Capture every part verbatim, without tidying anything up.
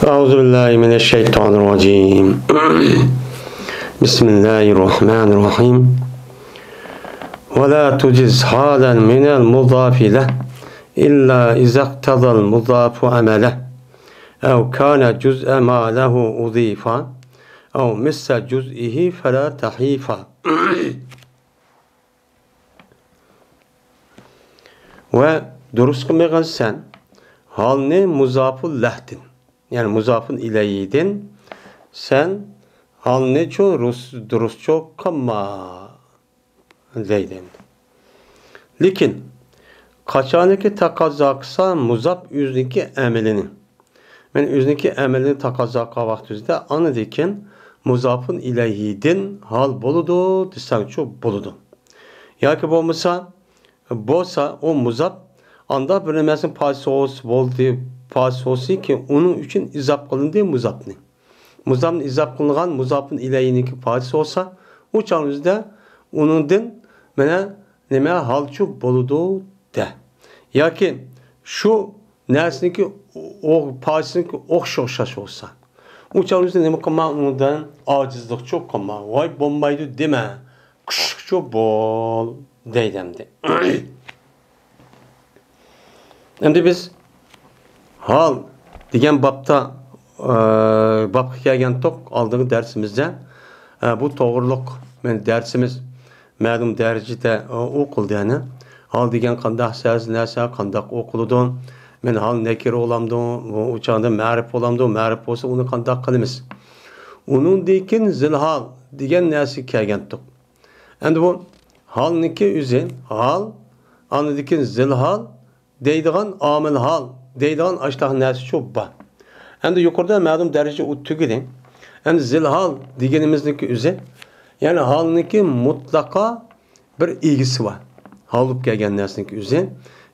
أعوذ بالله من الشيطان الرجيم. بسم الله الرحمن الرحيم. ولا تجز حالا من المضاف له إلا إذا اقتضى المضاف عمله أو كان جزء ما له أضيف أو مس جزئه فلا تحيف. ۋە دۇرۇس قىلمىغىن سەن ھالنى مۇزاپۇل لەھتىن، يەنى مۇزاپۇل ئىلەيھىدىن سەن ھالنىچۇ رۇس-، دۇرۇسچۇ قىلما دەيدۇ. لېكىن قاچانكى تەقەززا قىلسا مۇزاپ ئۆزىنىڭكى ئەمىلىنى، مەن ئۆزىنىڭكى ئەمىلىنى تەقەززا قىلغان ۋاقتىمىزدا ئاندىن كېيىن مۇزاپۇن ئىلەيھىدىن ھال بولىدۇ دېسەڭچۇ بولىدۇ. ياكى بولمىسا، بولسا ئۇ مۇزاپ ئاندا بىر نېمەسىنىڭ پارچىسى بولسا بولدى، پارچىسى بولسىكى ئۇنىڭ ئۈچۈن ئىزاپ قىلىندى مۇزاپنى. مۇزاپنى ئىزاپ قىلىنغان مۇزاپۇن ئىلەيھىنىڭكى پارچىسى بولسا، ئۇ چاغىمىزدا ئۇنىڭدىن مانا نېمە ھالچۇ بولىدۇ دە. ياكى شۇ نەرسىنىڭكى ئو-، پارچىسىنىڭكى ئوخشاش ئوخشاش بولسا، ئۇ چاغدا نېمە قىلما، ئۇنىڭدىن ئاجىزلىقچۇ قىلما، ۋاي بولمايدۇ دېمە، قىشلىقچۇ بول دەيدۇ ئەمدى. ئەمدى بىز ھال دېگەن بابتا، ئە، بابقا كەلگەنتۇق ئالدىنقى دەرسىمىزدە. ئە، بۇ توغرۇلۇق مەن دەرسىمىز مەلۇم دەرىجىدە، ئۇ، ئوقۇلدى، يەنى ھال دېگەن قانداق سەز-، نەرسە، قانداق ئوقۇلىدۇ؟ مەن ھال نەكىر بولامدۇ؟ ئۇ، ئۇ چاغدا مەرىپ بولامدۇ؟ مەرىپ بولسا، ئۇنى قانداق قىلىمىز؟ ئۇنىڭدىن كېيىن زىلھال دېگەن نەرسىگە كەلگەنتۇق. ئەمدى بۇ ھالنىڭكى ئۆزى، ھال، ئاندىن كېيىن زىلھال، دەيدىغان ئامىل ھال دەيدىغان ئاشتاق نەرسىچۇ بار. ئەمدى يۇقىرىدا مەلۇم دەرىجىدە ئۇ تۈگىدى. ئەمدى زىلھال دېگىنىمىزنىڭكى ئۆزى، يەنى ھالنىڭكى مۇتلەقا بىر ئىگىسى بار. ھال بولۇپ كەلگەن نەرسىنىڭكى ئۆزى.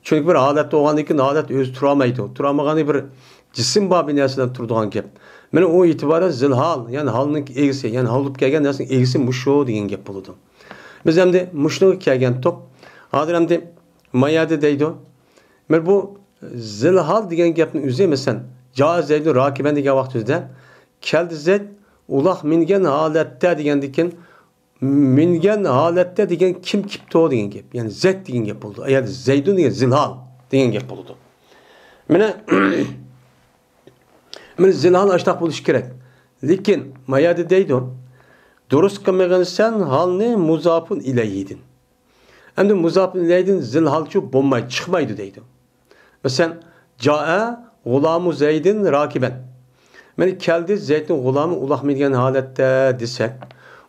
چۈنكى بىر ھالەتتە بولغاندىن كېيىن ھالەت ئۆزى تۇرالمايدۇ. تۇرالمىغاندا بىر جىسىم بار بىر نەرسىدە تۇرىدىغان گەپ. مانا ئۇ ئېتىبارى زىلھال، يەنى ھالنىڭكى ئىگىسى، يەنى ھال بولۇپ كەلگەن نەرسىنىڭ ئىگىسى مۇشۇ دېگەن گەپ بولىدۇ. بىز ئەمدى مۇشۇنىڭغا كەلگەنتۇق. ھازىر ئەمدى ما يەردە دەيدۇ. مانا بۇ زىلھال دېگەن گەپنىڭ ئۆزى، مەسىلەن، جائە زەيدۇن راكىبەن دېگەن ۋاقتىمىزدا، كەلدى زەيد ئۇلاغ مىنگەن ھالەتتە دېگەندىن كېيىن، مىنگەن ھالەتتە دېگەن كىم كېپتۇ دېگەن گەپ. يەنى زەيد دېگەن گەپ بولىدۇ. ئەگەر زەيدۇن دېگەن زىلھال دېگەن گەپ بولىدۇ. مانا، مانا زىلھال ئاشتاق بولۇشى كېرەك. لېكىن ما يەردە دەيدۇ، دۇرۇس قىلمىغىنسەن ھالنى مۇزاپۇن ئىلەيھىدىن. ئەمدى مۇزاپۇن ئىلەيھىدىن زىلھالچۇ بولماي، چىقمايدۇ دەيدۇ. مەسىلەن، جائە غۇلامۇ زەيدىن راكىبەن. مانا كەلدى زەيدنىڭ غۇلامى ئۇلاغ مىنگەن ھالەتتە دېسەك،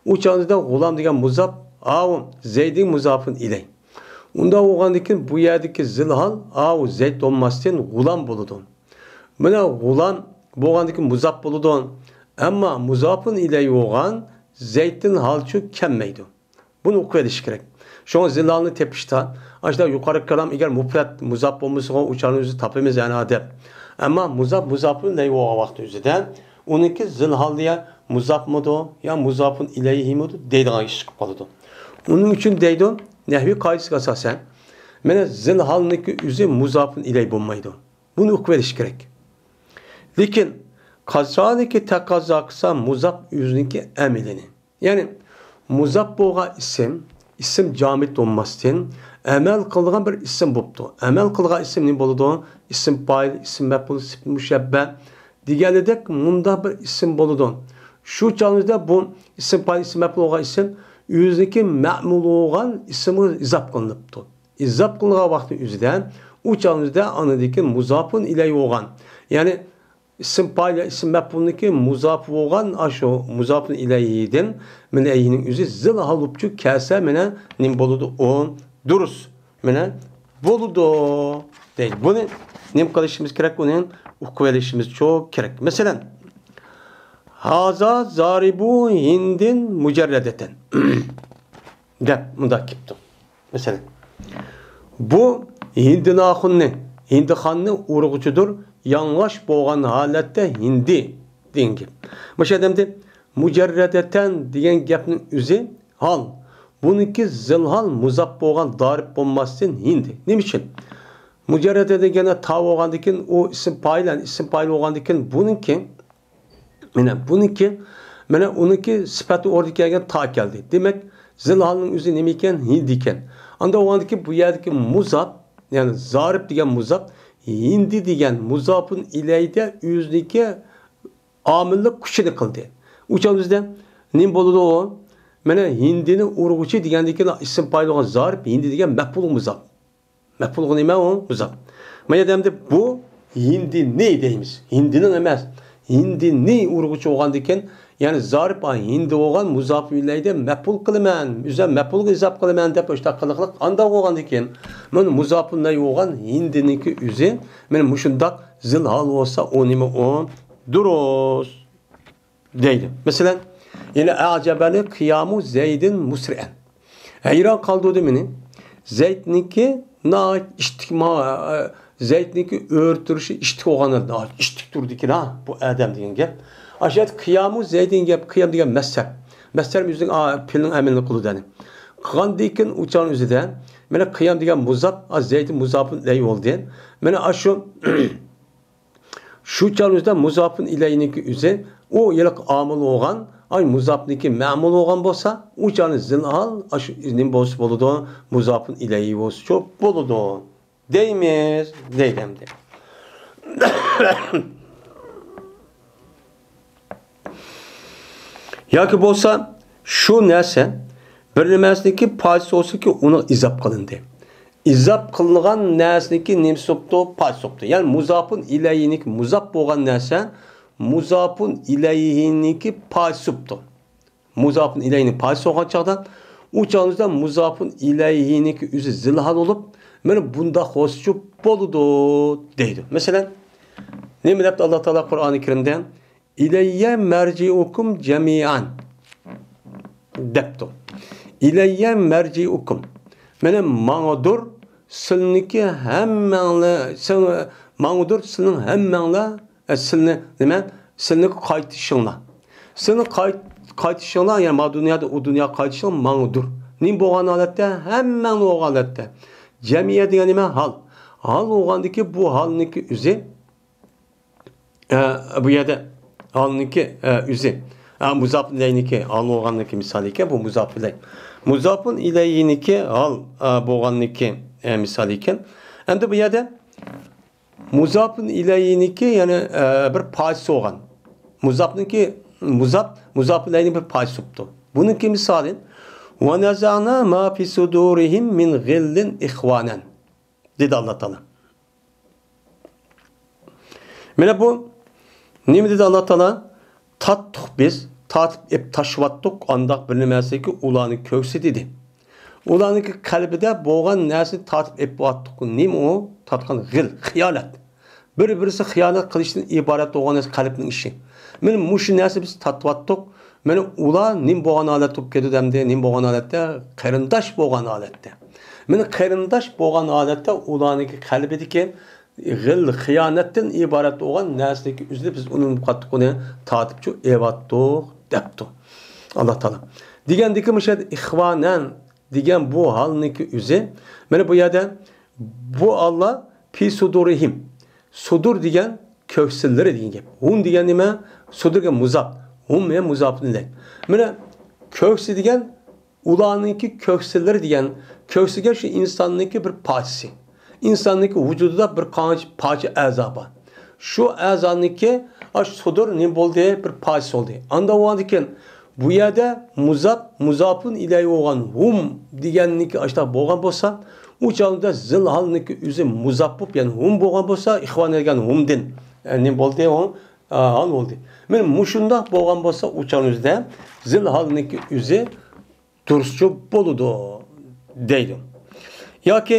ئۇ چاغدا غۇلام دېگەن مۇزاپ، ئاۋۇ زەيدنىڭ مۇزاپۇن ئىلەي. ئۇنداق بولغاندىكىن بۇ يەردىكى زىلھال، ئاۋۇ زەيد بولماستىن غۇلام بولىدۇ. مانا غۇلام بولغاندىكىن مۇزاپ بولىدۇ. ئەمما مۇزاپۇن ئىلەي بولغان زەيدتىن ھالچۇ كەلمەيدۇ. بۇنى ئوقۇۋېلىش كېرەك. شۇڭا زىلھالنى تېپىشتا، ئاشۇنداق يۇقىرىقى كالام ئەگەر مۇپرەت مۇزاپ بولمىسىغۇ، ئۇ چاغنى ئۆزى تاپىمىز يەنە دەپ. ئەمما مۇزاپ مۇزاپۇن ئىلەي بولغان ۋاقتى ئۆزىدە، ئۇنىڭكى زىلھال دېگەن مۇزاپمىدۇ يا مۇزاپۇن ئىلەيھىمىدۇ دەيدىغان ئىش چىقىپ قالىدۇ. ئۇنىڭ ئۈچۈن دەيدۇ، نەھۋىي قائىدىسىگە ئاساسەن، مانا زىلھالنىڭكى ئۆزى مۇزاپۇن ئىلەي بولمايدۇ. بۇنى ئوقۇۋېلىش كېرەك. لېكىن قازانىكى تەقەززا قىلسا مۇزاپ ئۆزىنىڭكى ئەمىلىنى. يەنى مۇزاپ بولغان ئىسىم، ئىسىم جامىت بولماستىن، ئەمەل قىلىدىغان بىر ئىسىم بوپتۇ. ئەمەل قىلىدىغان ئىسىم نېمە بولىدۇ؟ ئىسىم پائىل، ئىسىم مەپئۇل، سىپىت مۇشەببە دېگەنلىدەك مۇنداق بىر ئىسىم بولىدۇ. شۇ چاغىمىزدا بۇ ئىسىم پائىل، ئىسىم مەپئۇل بولغان ئىسىم ئۆزىنىڭكى مەمۇل بولغان ئىسىمغا ئىزاپ قىلىنىپتۇ. ئىزاپ قىلىنغان ۋاقتى ئۆزىدە، ئۇ چاغىمىزدا ئاندىن كېيىن مۇزاپۇن ئىلەي بولغان، يەنى ئىسىم پائىل يا ئىسىم مەپئۇلنىڭكى مۇزاپى بولغان ئاشۇ مۇزاپۇن ئىلەيھىدىن، مانا ئەينىڭ ئۆزى زىل ھالۇپچۇ كەلسە، مانا نېمە بولىدۇ؟ ئۇ دۇرۇس، مانا بولىدۇ دەيدۇ. بۇنى نېمە قىلىشىمىز كېرەك؟ بۇنى ئوقۇۋېلىشىمىزچۇ كېرەك. مەسىلەن، ھازا زارىبۇ ھىندىن مۇجەررەدەتەن دەپ مۇنداق كېلىپتۇ. مەسىلەن، بۇ ھىندىناخۇننى، ھىندىخاننى ئۇرغۇچىدۇر، ياڭلاش بولغان ھالەتتە ھىندى دېگەن گەپ. مۇشۇ ئادەمدە مۇجەررەدەتەن دېگەن گەپنىڭ ئۆزى ھال. بۇنىڭكى زىلھال مۇزاپ بولغان دارىپ بولماستىن ھىندى. نېمە ئۈچۈن؟ مۇجەررەدە دېگەندە تا بولغاندىكىن ئۇ ئىسىم پائىل، ئىسىم پائىل بولغاندىكىن بۇنىڭكى، مانا بۇنىڭكى، مانا ئۇنىڭكى سۈپەتنىڭ ئورنىدا كەلگەن تا كەلدى. دېمەك، زىل ھالنىڭ ئۆزى نېمە ئىكەن؟ ھىندى ئىكەن. ئاندا بولغاندىكىن بۇ يەردىكى مۇزاپ، يەنى زارىپ دېگەن مۇزاپ، ھىندى دېگەن مۇزاپۇن ئىلەيدە ئۆزىنىڭكى ئامىللىق كۈچىنى قىلدى. ئۇ چاغدا بىزدە نېمە بولىدۇ ئۇ؟ مانا ھىندىنى ئۇرغۇچى دېگەندىكىن ئىسىم پائىل بولغان زارىپ، ھىندى دېگەن مەپئۇلغا مۇزاپ. مەپئۇلغا نېمە ئۇ؟ مۇزاپ. ما يەردە ئەمدى بۇ ھىندىنى دەيمىز. ھىندىنىڭ ئەمەس. ھىندىنى ئۇرغۇچى بولغاندىكىن، يەنى زارىپ ھىندى بولغان مۇزاپۇن ئىلەيدە مەپئۇل قىلىمەن، ئۆزۈم مەپئۇلغا ئىزاپ قىلىمەن دەپ ئاشۇنداق قىلىقلىق ئاندا بولغاندىكىن، مانا مۇزاپۇن ئىلەي بولغان ھىندىنىڭكى ئۆزى، مانا مۇشۇنداق زىل ھال بولسا ئۇ نېمە ئۇ؟ دۇرۇس. دەيدۇ. مەسىلەن، يەنە ئەجەبەنى قىيامۇ زەيدىن مۇسرىئەن. ھەيران قالدۇردى مېنى. زەيدنىڭكى ناھايىتى ئىتتىك، ما-، زەيدنىڭكى ئۆرە تۇرۇشى ئىتتىك بولغان، ناھايىتى ئىتتىك تۇرىدىكىن ھا، بۇ ئادەم دېگەن گەپ. ئاشۇ يەردە قىيامۇ زەيدىن گەپ، قىيام دېگەن مەسدەر. مەسدەر ئۆزىنىڭ ئا-، پېئىلنىڭ ئەمىلىنى قىلىدۇ يەنى. قىلغاندىن كېيىن ئۇ چاغنىڭ ئۆزىدە، مانا قىيام دېگەن مۇزاپ، ئا، زەيدىن مۇزاپۇن ئىلەي بولدى. مانا ئاشۇ شۇ چاغنىڭ ئۆزىدە مۇزاپۇن ئىلەينىڭكى ئۆزى، ئۇ ھېلىقى ئامىل بولغان، ئاي مۇزاپنىڭكى مەمۇل بولغان بولسا، ئۇ چاغنى زىل ھال، ئاشۇ نېمە بولسا بولىدۇ، مۇزاپۇن ئىلەيھى بولسىچۇ بولىدۇ. دەيمىز، دەيدۇ ئەمدى. ياكى بولسا شۇ نەرسە بىر نېمەسىنىڭكى پايدىسى بولسىكى، ئۇنىڭ ئىزاپ قىلىندى. ئىزاپ قىلىنغان نەرسىنىڭكى نېمىسى بوپتۇ؟ پايدىسى بوپتۇ. يەنى مۇزاپۇن ئىلەيھىنىڭكى مۇزاپ بولغان نەرسە مۇزاپۇن ئىلەيھىنىڭكى پايدىسى بوپتۇ. مۇزاپۇن ئىلەيھىنىڭ پايدىسى بولغان چاغدا، ئۇ چاغدا مۇزاپۇن ئىلەيھىنىڭكى ئۆزى زىل ھال بولۇپ، مانا بۇنداق بولسىچۇ بولىدۇ دەيدۇ. مەسىلەن، نېمە دەپتۇ ئاللا تائالا قۇرئانى كەرىمدە؟ «ئىلەييە مەرجىئۇكۇم جەمىئەن» دەپتۇ. «ئىلەييە مەرجىئۇكۇم». مانا ماڭىدۇر سىلىنىڭكى ھەممەڭلار، سىل-، ماڭىدۇر سىلىنىڭ ھەممەڭلار، ئە، سىلىنى، نېمە؟ سىلىنىڭكى قايتىشىڭلار. سىلىنىڭ قايت-، قايتىشىڭلار، يەنى ما دۇنيادا ئۇ دۇنياغا قايتىشىڭ ماڭىدۇر. نېمە بولغان ھالەتتە؟ ھەممەڭلار بولغان ھالەتتە. جەمىئە دېگەن نېمە؟ ھال. ھال بولغاندىكى بۇ ھالنىڭكى ئۆزى ئە، بۇ يەردە ھالنىڭكى، ئە، ئۆزى. ئە، مۇزاپۇن ئىلەينىڭكى، ھال بولغاننىڭكى مىسالى ئىكەن، بۇ مۇزاپۇن ئىلەي. مۇزاپۇن ئىلەينىڭكى ھال، ئە، بولغاننىڭكى، ئە، مىسالى ئىكەن. ئەمدى بۇ يەردە مۇزاپۇن ئىلەينىڭكى، يەنى، ئە، بىر پايدىسى بولغان. مۇزاپنىڭكى، مۇزاپ، مۇزاپۇن ئىلەينىڭ بىر پايدىسى بوپتۇ. بۇنىڭكى مىسالى، «ونزعنا ما في صدورهم من غل إخوانا» دېدى ئاللا تائالا. مانا بۇ نېمە دېدى ئاللا تائالا؟ تارتتۇق بىز، تارتىپ ئېپ تاشلىۋاتتۇق، ئانداق بىر نېمەسىكى ئۇلارنىڭ كۆكسى دېدى. ئۇلارنىڭكى قەلبىدە بولغان نەرسىنى تارتىپ ئېپىۋاتتۇق. نېمە ئۇ؟ تارتقان غىل، خىيانەت. بىر-بىرسى خىيانەت قىلىشتىن ئىبارەت بولغان نەرسە قەلبنىڭ ئىشى. مانا مۇشۇ نەرسە بىز تارتىۋاتتۇق. مانا ئۇلار نېمە بولغان ھالەتتە بولۇپ كېتىدۇ ئەمدى؟ نېمە بولغان ھالەتتە؟ قېرىنداش بولغان ھالەتتە. مانا قېرىنداش بولغان ھالەتتە ئۇلارنىڭكى قەلبىدىكى غىل، خىيانەتتىن ئىبارەت بولغان نەرسىنىڭكى ئۆزىنى بىز ئۇنى قاتتىق ئۇنى تارتىپچۇ ئېۋاتتۇق دەپتۇ ئاللا تائالا. دېگەندىكى مۇشۇ يەردە ئىخۋانەن دېگەن بۇ ھالنىڭكى ئۆزى. مانا بۇ يەردە بۇ ئاللا پى سۇدۇرىھىم. سۇدۇر دېگەن كۆكسىلىرى دېگەن گەپ. ھۇم دېگەن نېمە؟ سۇدۇر دېگەن مۇزاپ. ھۇم ھەم مۇزاپۇن ئىلەي. مانا كۆكسى دېگەن ئۇلارنىڭكى كۆكسىلىرى دېگەن، كۆكسى دېگەن شۇ ئىنساننىڭكى بىر پارچىسى. ئىنساننىڭكى ۋۇجۇدىدا بىر قانچە پارچە ئەزا بار. شۇ ئەزانىڭكى ئاشۇ سۇدۇر نېمە بولدى؟ بىر پارچىسى بولدى. ئاندا بولغاندىكىن بۇ يەردە مۇزاپ، مۇزاپۇن ئىلەي بولغان ھۇم دېگەننىڭكى ئاشۇنداق بولغان بولسا، ئۇ چاغدا زىل ھالنىڭكى ئۆزى مۇزاپ بولۇپ، يەنى ھۇم بولغان بولسا، ئىخۋان دېگەن ھۇمدىن، ئە، نېمە بولدى ئۇ؟ ئا، ھال بولدى. مانا مۇشۇنداق بولغان بولسا، ئۇ چاغنىڭ ئۆزىدە زىل ھالنىڭكى ئۆزى دۇرۇسچۇ بولىدۇ دەيدۇ. ياكى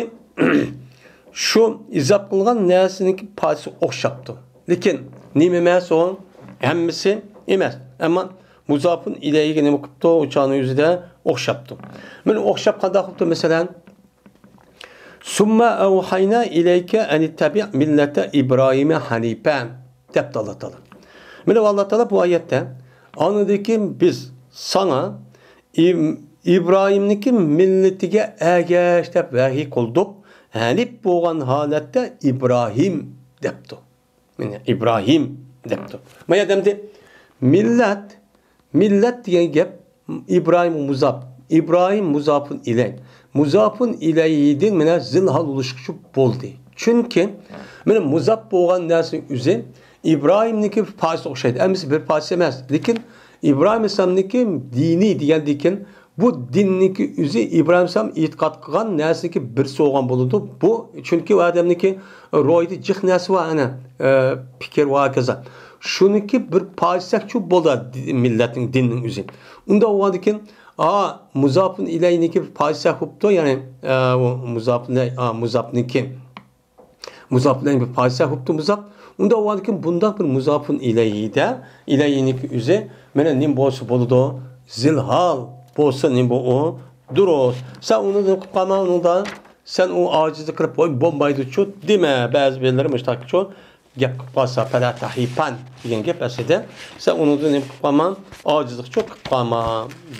شۇ ئىزاپ قىلغان نەرسىنىڭكى پارچىسى ئوخشاپتۇ. لېكىن نېمە ئەمەس ئۇ؟ ھەممىسى ئەمەس. ئەمما مۇزاپۇن ئىلەيگە نېمە قىپتۇ؟ ئۇ چاغنىڭ ئۆزىدە ئوخشاپتۇ. مانا ئوخشاپ قانداق قىپتۇ؟ مەسىلەن، «سۇممە ئەۋھەينا ئىلەيكە ئەنىتتەبىئ مىللەتە ئىبراھىمە ھەنىپە» دەپتۇ ئاللا تائالا. مانا ئاللا تائالا بۇ ئايەتتە، ئاندىن كېيىن بىز ساڭا ئىم-، ئىبراھىمنىڭكى مىللىتىگە ئەگەش دەپ ۋەھىي قىلدۇق. ھەنىپ بولغان ھالەتتە ئىبراھىم دەپتۇ. مانا ئىبراھىم دەپتۇ. ما يەردە ئەمدى مىللەت، مىللەت دېگەن گەپ ئىبراھىم مۇزاپ. ئىبراھىم مۇزاپۇن ئىلەي. مۇزاپۇن ئىلەيدىن مانا زىلھال بولۇشقا بولدى. چۈنكى مانا مۇزاپ بولغان نەرسىنىڭ ئۆزى ئىبراھىمنىڭكى پارچىسىغا ئوخشايدۇ. ئەمەسە بىر پارچە ئەمەس. لېكىن ئىبراھىم ئەلەيھىسسالامنىڭكى دىنى دېگەندىكىن بۇ دىننىڭكى ئۆزى ئىبراھىم ئەلەيھىسسالام ئېتىقاد قىلغان نەرسىنىڭكى بىرسى بولغان بولىدۇ. بۇ چۈنكى ئۇ ئادەمنىڭكى روھىدا جىق نەرسە بار، ئەنە، ئە، پىكىر ۋە ھاكازا. شۇنىڭكى بىر پارچىسىچۇ بولىدۇ دى-، مىللەتنىڭ، دىننىڭ ئۆزى. ئۇنداق بولغاندىكىن، ئا، مۇزاپۇن ئىلەينىڭكى بىر پارچىسى بوپتۇ، يەنى، ئە، ئۇ مۇزاپۇن ئىلەي-، ئا، مۇزاپنىڭكى مۇزاپلارنى بىر پادىشاھ بوپتۇ مۇزاپ. ئۇنداق بولغاندىكىن بۇنداق بىر مۇزاپۇن ئىلەيھىدە، ئىلەيھىنىڭكى ئۆزى مانا نېمە بولسا بولىدۇ؟ زىلھال بولسا نېمە بۇ ئۇ؟ دۇرۇس. سەن ئۇنى نېمە قىلىپ قالما ئۇنىڭدا. سەن ئۇ ئاجىزلىق قىلىپ، ۋاي بولمايدۇچۇ دېمە. بەزى بىرلىرى مۇشتاقچۇ گەپ قىلىپ قالسا، پەلا تەھىپەن دېگەن گەپ ئەسلىدە. سەن ئۇنىڭدا نېمە قىلىپ قالما؟ ئاجىزلىقچۇ قىلىپ قالما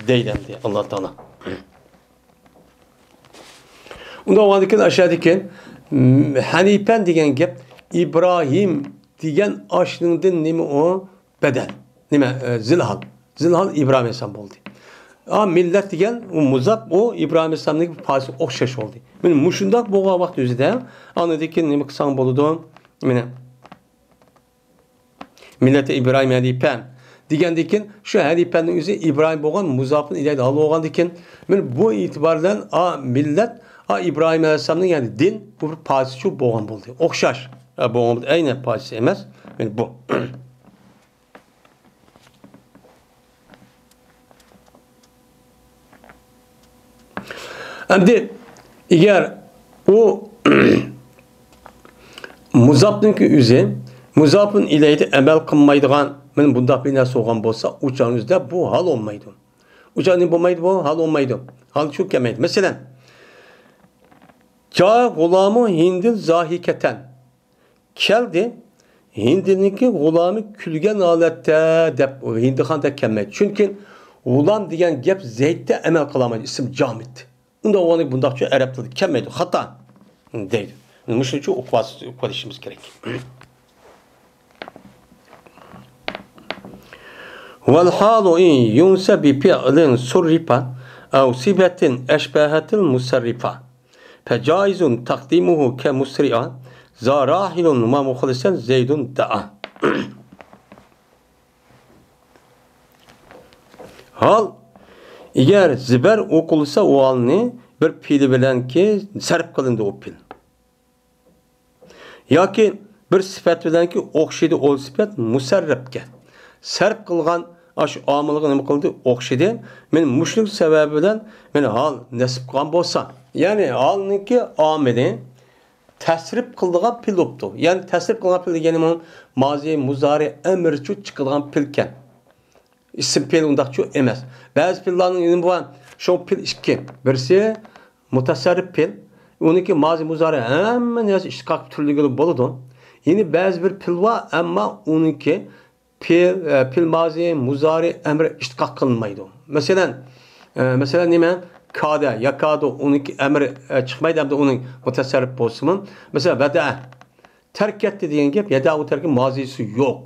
دەيدۇ ئەمدى ئاللا تائالا. ئۇنداق بولغاندىكىن ئاشۇ يەردىكى، م، ھەنىپەن دېگەن گەپ ئىبراھىم دېگەن ئاشنىڭدىن نېمە ئۇ؟ بەدەل. نېمە، ئە، زىلھال. زىلھال ئىبراھىم ئەلەيھىسسالام بولدى. ئا، مىللەت دېگەن ئۇ مۇزاپ، ئۇ ئىبراھىم ئەلەيھىسسالامنىڭ پادىشىسىغا ئوخشاش بولدى. مانا مۇشۇنداق بولغان ۋاقىت ئۆزىدە ئاندىن كېيىن نېمە قىلساڭ بولىدۇ؟ مانا مىللەتى ئىبراھىم ھەنىپەن دېگەندىن كېيىن، شۇ ھەنىپەننىڭ ئۆزى ئىبراھىم بولغان، مۇزاپۇن ئىلەيھى ھال بولغاندىن كېيىن، مانا بۇ ئېتىبار بىلەن، ئا، مىللەت، ئا، ئىبراھىم ئەلەيھىسسالامنىڭ، يەنى دىن، بۇ بىر پارچىسىچۇ بولغان بولدى. ئوخشاش، ئا، بولغان بولدى. ئەينەن پارچىسى ئەمەس. مانا بۇ. ئەمدى ئەگەر ئۇ مۇزاپنىڭكى ئۆزى مۇزاپۇن ئىلەيھىدە ئەمەل قىلمايدىغان، مانا بۇنداق بىر نەرسە بولغان بولسا، ئۇ چاغنىڭ ئۆزىدە بۇ ھال بولمايدۇ. ئۇ چاغ نېمە بولمايدۇ بۇ؟ ھال بولمايدۇ. ھال شۇ كەلمەيدۇ. مەسىلەن، جا غۇلامۇ ھىندىل زاھىكەتەن. كەلدى. ھىندىنىڭكى غۇلامى كۈلگەن ھالەتتە دەپ، ھىندىخان دەپ كەلمەيدۇ. چۈنكى غۇلام دېگەن گەپ زەيتتە ئەمەل قىلالمايدۇ، ئىسىم جامىت. ئۇنداق بولغاندىكىن بۇنداقچە ئەرەب تىلىدا كەلمەيدۇ، خاتا دەيدۇ. مۇشۇنچە ئۇقۇۋالىشىمىز كېرەك. والحال إن ينس بفعل صرف أو صفة أشبهت المصرف. فجائز تقديمه كمسرع ذا راحل ومخلصا زيد دعا. ھال، ئەگەر زىبەر ئوقۇلسا ئۇ ھالنى بىر پېئىل بىلەنكى سەرپ قىلىنىدۇ ئۇ پېئىل. ياكى بىر سۈپەت بىلەنكى ئوخشىدى ئۇ سۈپەت مۇسەررەپكە. سەرپ قىلغان ئاشۇ ئامىلغا نېمە قىلدى؟ ئوخشىدى. مانا مۇشۇنىڭ سەۋەبى بىلەن مانا ھال نەسب قىلغان بولسا، يەنى ھالنىڭكى ئامىلى تەسرىپ قىلىدىغان پېئىل بوپتۇ. يەنى تەسرىپ قىلغان پېئىل دېگىنىمۇ مازى، مۇزارى، ئەمرچۇ چىقىدىغان پېئىلكەن. ئىسىم پېئىل ئۇنداقچۇ ئەمەس. بەزى پېئىللارنىڭ نېمە بار؟ شۇ پېئىل ئىككى. بىرسى مۇتەسەررىپ پېئىل، ئۇنىڭكى مازى، مۇزارى ھەممە نەرسە ئىشتىقاق تۈرلىگىلى بولىدۇ. يەنە بەزى بىر پېئىل بار، ئەمما ئۇنىڭكى پېئىل، ئە، پېئىل مازى، مۇزارى، ئەمر ئىشتىقاق قىلىنمايدۇ. مەسىلەن، ئە، مەسىلەن نېمە؟ كادە، ياكادۇ، ئۇنىڭكى ئەمرى، ئە، چىقمايدۇ، ئەمدى ئۇنىڭ مۇتەسەررىپ بولسىمۇ. مەسىلەن، ۋەدەئە. تەرك ئەتتى دېگەن گەپ، يەدەئۇ تەركى مازىسى يوق.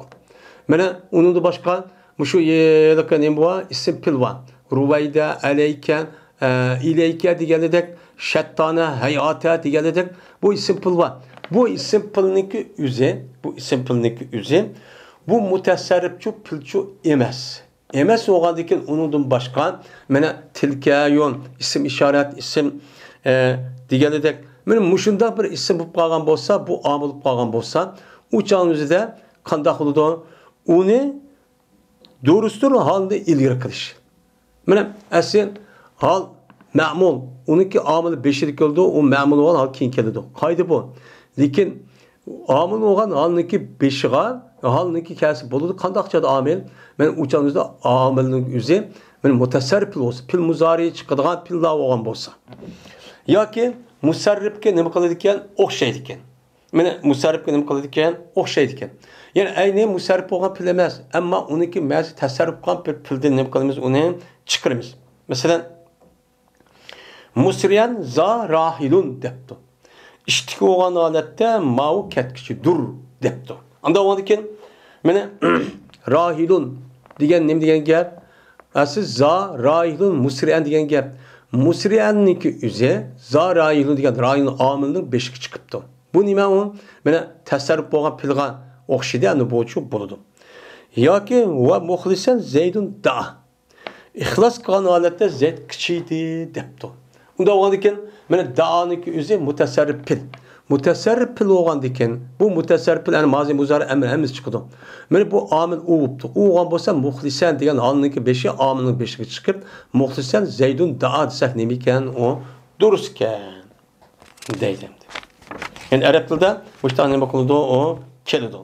مانا ئۇنىڭدىن باشقا مۇشۇ ھېلىقى نېمە بار؟ ئىسىم پېئىل بار. رۇۋەيدە، ئەلەيكە، ئە، ئىلەيكە دېگەنلىدەك، شەتتانە، ھەيئاتە دېگەنلىدەك، بۇ ئىسىم پېئىل بار. بۇ ئىسىم پېئىلنىڭكى ئۆزى، بۇ ئىسىم پېئىلنىڭكى ئۆزى، بۇ مۇتەسەررىپچۇ پېئىلچۇ ئەمەس. ئەمەس بولغاندىكىن ئۇنىڭدىن باشقا، مانا تىلكەيۇ، ئىسىم ئىشارەت، ئىسىم، ئە، دېگەنلىدەك، مانا مۇشۇنداق بىر ئىسىم بولۇپ قالغان بولسا، بۇ ئامىل بولۇپ قالغان بولسا، ئۇ چاغنىڭ ئۆزىدە قانداق بولىدۇ؟ ئۇنى دۇرۇستۇر ھالدا ئىلگىرى قىلىش. مانا ئەسلى ھال مەمۇل، ئۇنىڭكى ئامىلى بېشىدا كېلىدۇ، ئۇ مەمۇل ھال، ھال كېيىن كېلىدۇ. قائىدە بۇ. لېكىن ئامىل بولغان ھالنىڭكى بېشىغا ھالنىڭكى كەلسە بولىدۇ. قانداق چاغدا ئامىل؟ مانا ئۇ چاغنىڭ ئۆزىدە ئامىلنىڭ ئۆزى مانا مۇتەسەررىپ بولسا، پېئىل مۇزارى چىقىدىغان پېئىللار بولغان بولسا. ياكى مۇسەررىپكە نېمە قىلىدىكەن؟ ئوخشايدىكەن. مانا مۇسەررىپكە نېمە قىلىدىكەن؟ ئوخشايدىكەن. يەنى ئەينى مۇسەررىپ بولغان پېئىل ئەمەس، ئەمما ئۇنىڭكى مەنىسى تەسەررۇپ قىلغان بىر پېئىلدىن نېمە قىلىمىز؟ ئۇنى چىقىرىمىز. مەسىلەن، مۇسرىئەن زا راھىلۇن دەپتۇ. ئىشتىكى بولغان ھالەتتە ماۋۇ كەتكۈچىدۇر دەپتۇ. ئاندىن ئۇنىڭدىن كېيىن مانا راھىلۇن دېگەن نېمە دېگەن گەپ؟ ئەسلى زا راھىلۇن مۇسرىئەن دېگەن گەپ. مۇسرىئەننىڭكى ئۆزى زا راھىلۇن دېگەن راھىلۇن ئامىلنىڭ بېشىغا چىقىپتۇ. بۇ نېمە ئۇ؟ مانا تەسەررۇپ بولغان پىلغا ئوخشىدى، ئەمدى بولىدۇ. ياكى ۋە مۇخلىسەن زەيدۇن دەئا. ئىخلاس قىلغان ھالەتتە زەيد قىچىيدى دەپتۇ. ئۇنداق بولغاندىكىن، مانا دەئانىڭكى ئۆزى مۇتەسەررىپ پىل. مۇتەسەررىپ پىل بولغاندىكىن، بۇ مۇتەسەررىپ پىل، يەنى مازى مۇزارى ئەمر ھەممىسى چىقىدۇ. مانا بۇ ئامىل ئۇ بوپتۇ. ئۇ بولغان بولسا مۇخلىسەن دېگەن ھالنىڭكى بېشى ئامىلنىڭ بېشىغا چىقىپ، مۇخلىسەن زەيدۇن دەئا دېسەك نېمىكەن؟ ئۇ دۇرۇسكەن. دەيدۇ ئەمدى. يەنى ئەرەب تىلىدا مۇشۇنداق نېمە قىلىدۇ، ئۇ كېلىدۇ.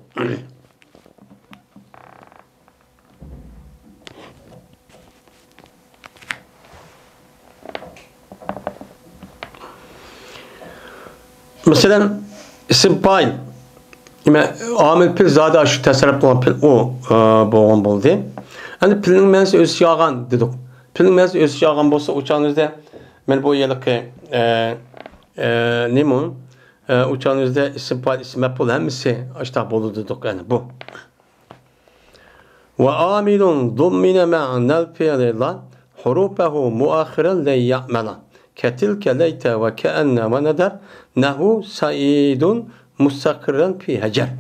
مەسىلەن، ئىسىم پائىل. نېمە، ئامىل پىل زادى شۇ تەسەررۇپ قىلغان پىل ئۇ، ئە، بولغان بولدى. ئەمدى پىلنىڭ مەنىسى ئۆز ئىچىگە ئالغان دېدۇق. پىلنىڭ مەنىسى ئۆز ئىچىگە ئالغان بولسا، ئۇ چاغنىڭىزدا مانا بۇ ھېلىقى، ئە، ئە، نېمە ئۇ؟ ئە، ئۇ چاغنىڭىزدا ئىسىم پائىل، ئىسىم مەپئۇل ھەممىسى ئاشتاق بولىدۇ دېدۇق، يەنى بۇ. ۋە ئامىلۇن زۇممىنە مەئنەل فىئلى لا ھۇرۇفەھۇ مۇئەخخىرەن لەن يەئمەلا. كەتىلكە لەيتە ۋە كەئەننە ۋە نەدەر نەھۇ سەئىدۇن مۇستەقىررەن فى ھەجەر.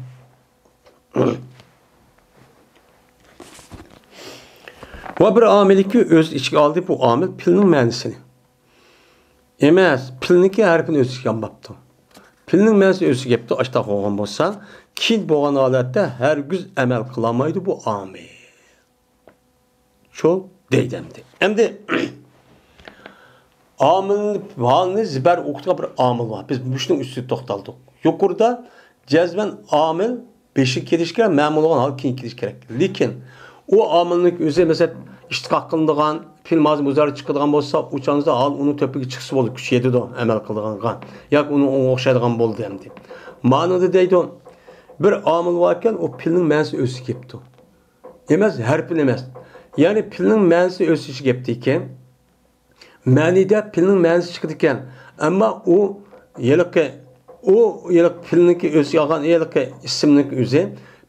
ۋە بىر ئامىلكى ئۆز ئىچىگە ئالدى بۇ ئامىل پىلنىڭ مەنىسىنى. ئەمەس، پىلنىڭكى ھەرپىنى ئۆز ئىچىگە ئالماپتۇ. پىلنىڭ مەنىسى ئۆز ئىچىگە كەپتۇ، ئاشتاق بولغان بولسا، كېيىن بولغان ھالەتتە ھەرگىز ئەمەل قىلالمايدۇ بۇ ئامىل. شۇ دەيدۇ ئەمدى. ئەمدى ئامىلنى، ھالنى زىبەر ئوقۇتقان بىر ئامىل بار. بىز مۇشۇنىڭ ئۈستىدە توختالدۇق. يۇقىرىدا جەزمەن ئامىل بېشى كېلىشى كېرەك، مەمۇل بولغان ھال كېيىن كېلىشى كېرەك. لېكىن ئۇ ئامىلنىڭ ئۆزى، مەسىلەن، ئىشتىقاق قىلىنىدىغان، پېئىل مازى مۇزارى چىقىدىغان بولسا، ئۇ چاغدا ھال ئۇنىڭ تۆپىگە چىقسا بولىدۇ، كۈچىيىدۇ، ئەمەل قىلىدىغانغا. ياكى ئۇنىڭ ئوڭىغا ئوخشايدىغان بولدى ئەمدى. مانىدا دەيدۇ، بىر ئامىل باركەن، ئۇ پېئىلنىڭ مەنىسى ئۆز ئىچىگە كەپتۇ. ئەمەس، ھەرپىنى ئەمەس. يەنى پېئىلنىڭ مەنىسى ئۆز ئىچىگە كەپتىكەن. مەنىدە پېئىلنىڭ مەنىسى چىقىدىكەن. ئەمما ئۇ ھېلىقى، ئۇ ھېلىقى پېئىلنىڭكى ئۆز ئىچىگە ئالغان ھېلىقى ئىسىمنىڭكى ئۆزى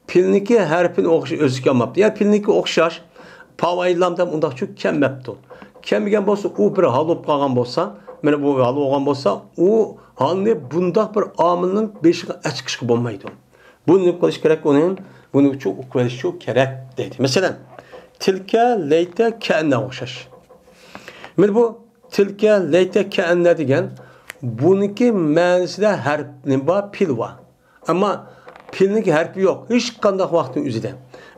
پېئىلنىڭكى ھەرپىنى ئوخشاش ئۆز ئىچىگە ئالماپتۇ. يەنى پېئىلنىڭكى ئوخشاش، پاۋايلام دەپ ئۇنداقچۇ كەلمەپتۇ. كەلمىگەن بولسا، ئۇ بىر ھال بولۇپ قالغان بولسا، مانا بۇ ھال بولغان بولسا، ئۇ ھالنى بۇنداق بىر ئامىلنىڭ بېشىغا ئەچىقىشقا بولمايدۇ. بۇ نېمە قىلىش كېرەك ئۇنى؟ بۇنى ئۇچۇ ئۇقۇۋېلىشچۇ كېرەك دەيدۇ. مەسىلەن، تىلكە، لەيتە، كەئەننە ئوخشاش. مانا بۇ تىلكە، لەيتە، كەئەننە دېگەن بۇنىڭكى مەنىسىدە ھەرپ نېمە بار؟ پېئىل بار. ئەمما پېئىلنىڭكى ھەرپى يوق. ھېچقانداق ۋاقىتنىڭ ئۆزىدە.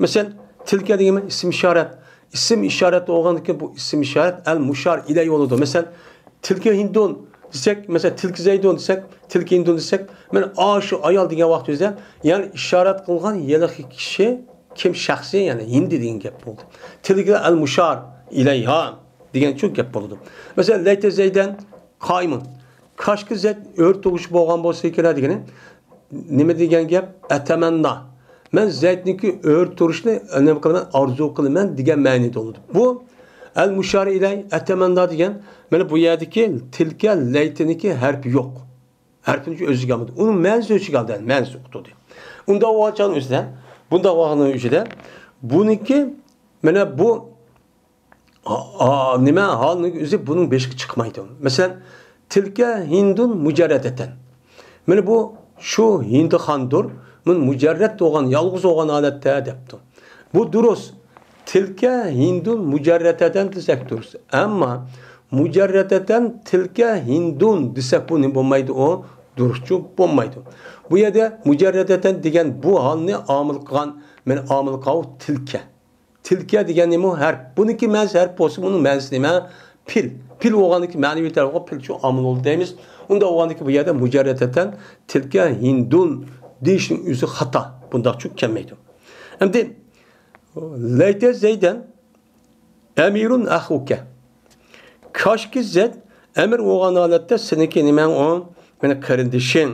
مەسىلەن، تىلكە دېگەن ئىسىم ئىشارەت. ئىسىم ئىشارەت بولغاندىكىن بۇ ئىسىم ئىشارەت ئەل مۇشار ئىلەي بولىدۇ. مەسىلەن، تىلكە ھىندۇن دېسەك، مەسىلەن، تىلكە زەيدۇن دېسەك، تىلكە ھىندۇن دېسەك، مانا ئاشۇ ئايال دېگەن ۋاقتىمىزدا، يەنى ئىشارەت قىلغان ھېلىقى كىشى كىم؟ شەخسى، يەنى ھىندى دېگەن گەپ بولدى. تىلكە ئەل مۇشار ئىلەيھا دېگەن شۇ گەپ بولىدۇ. مەسىلەن، لەيتە زەيدەن قائىمۇن. كاشكى زەيد ئۆرە تۇرغۇچى بولغان بولسا كېرەك دېگىنى. نېمە دېگەن گەپ؟ ئەتەمەننا. مەن زەيدنىڭكى ئۆرە تۇرۇشىنى نېمە قىلىمەن؟ ئارزۇ قىلىمەن دېگەن مەنىدە بولىدۇ. بۇ ئەل مۇشار ئىلەي ئەتەمەننا دېگەن، مانا بۇ يەردىكى تىلكە لەيتىنىڭكى ھەرپى يوق. ھەرپىنى ئۆز ئىچىگە ئالمىدى. ئۇنىڭ مەنىسى ئۆز ئىچىگە ئالدى، مەنىسى ئۇقتۇردى. ئۇنداق بولغان چاغنىڭ ئۆزىدە، بۇنداق بولغاننىڭ ئۆزىدە، بۇنىڭكى، مانا بۇ ئا، ئا، نېمە ھالنىڭ ئۆزى بۇنىڭ بېشىغا چىقمايدۇ. مەسىلەن، تىلكە ھىندۇن مۇجەررەدەتەن. مانا بۇ شۇ ھىندىخاندۇر، مۇن مۇجەررەد بولغان، يالغۇز بولغان ھالەتتە دەپتۇ. بۇ دۇرۇس. تىلكە ھىندۇن مۇجەررەدەتەن دېسەك دۇرۇس. ئەمما مۇجەررەدەتەن تىلكە ھىندۇن دېسەك بۇ نېمە بولمايدۇ ئۇ؟ دۇرۇسچۇ بولمايدۇ. بۇ يەردە مۇجەررەدەتەن دېگەن بۇ ھالنى ئامىل قىلغان، مانا ئامىل قىلغان تىلكە. تىلكە دېگەن نېمە؟ ھەرپ. بۇنىڭكى مەنىسى ھەرپ بولسا، بۇنىڭ مەنىسى نېمە؟ پېئىل. پېئىل بولغاندىكى مەنىۋى تەرەپكە پېئىلچۇ ئامىل بولدى دەيمىز. ئۇنداق بولغاندىكى بۇ يەردە مۇجەررەدەتەن تىلكە ھىندۇن دېيىشنىڭ ئۆزى خاتا. بۇنداقچۇ كەلمەيدۇ. ئەمدى لەيتە زەيدەن ئەمىرۇن ئەخۇكە. كاشكى زەيد ئەمىر بولغان ھالەتتە سېنىڭكى نېمەڭ ئۇ؟ مېنىڭ قېرىندىشىم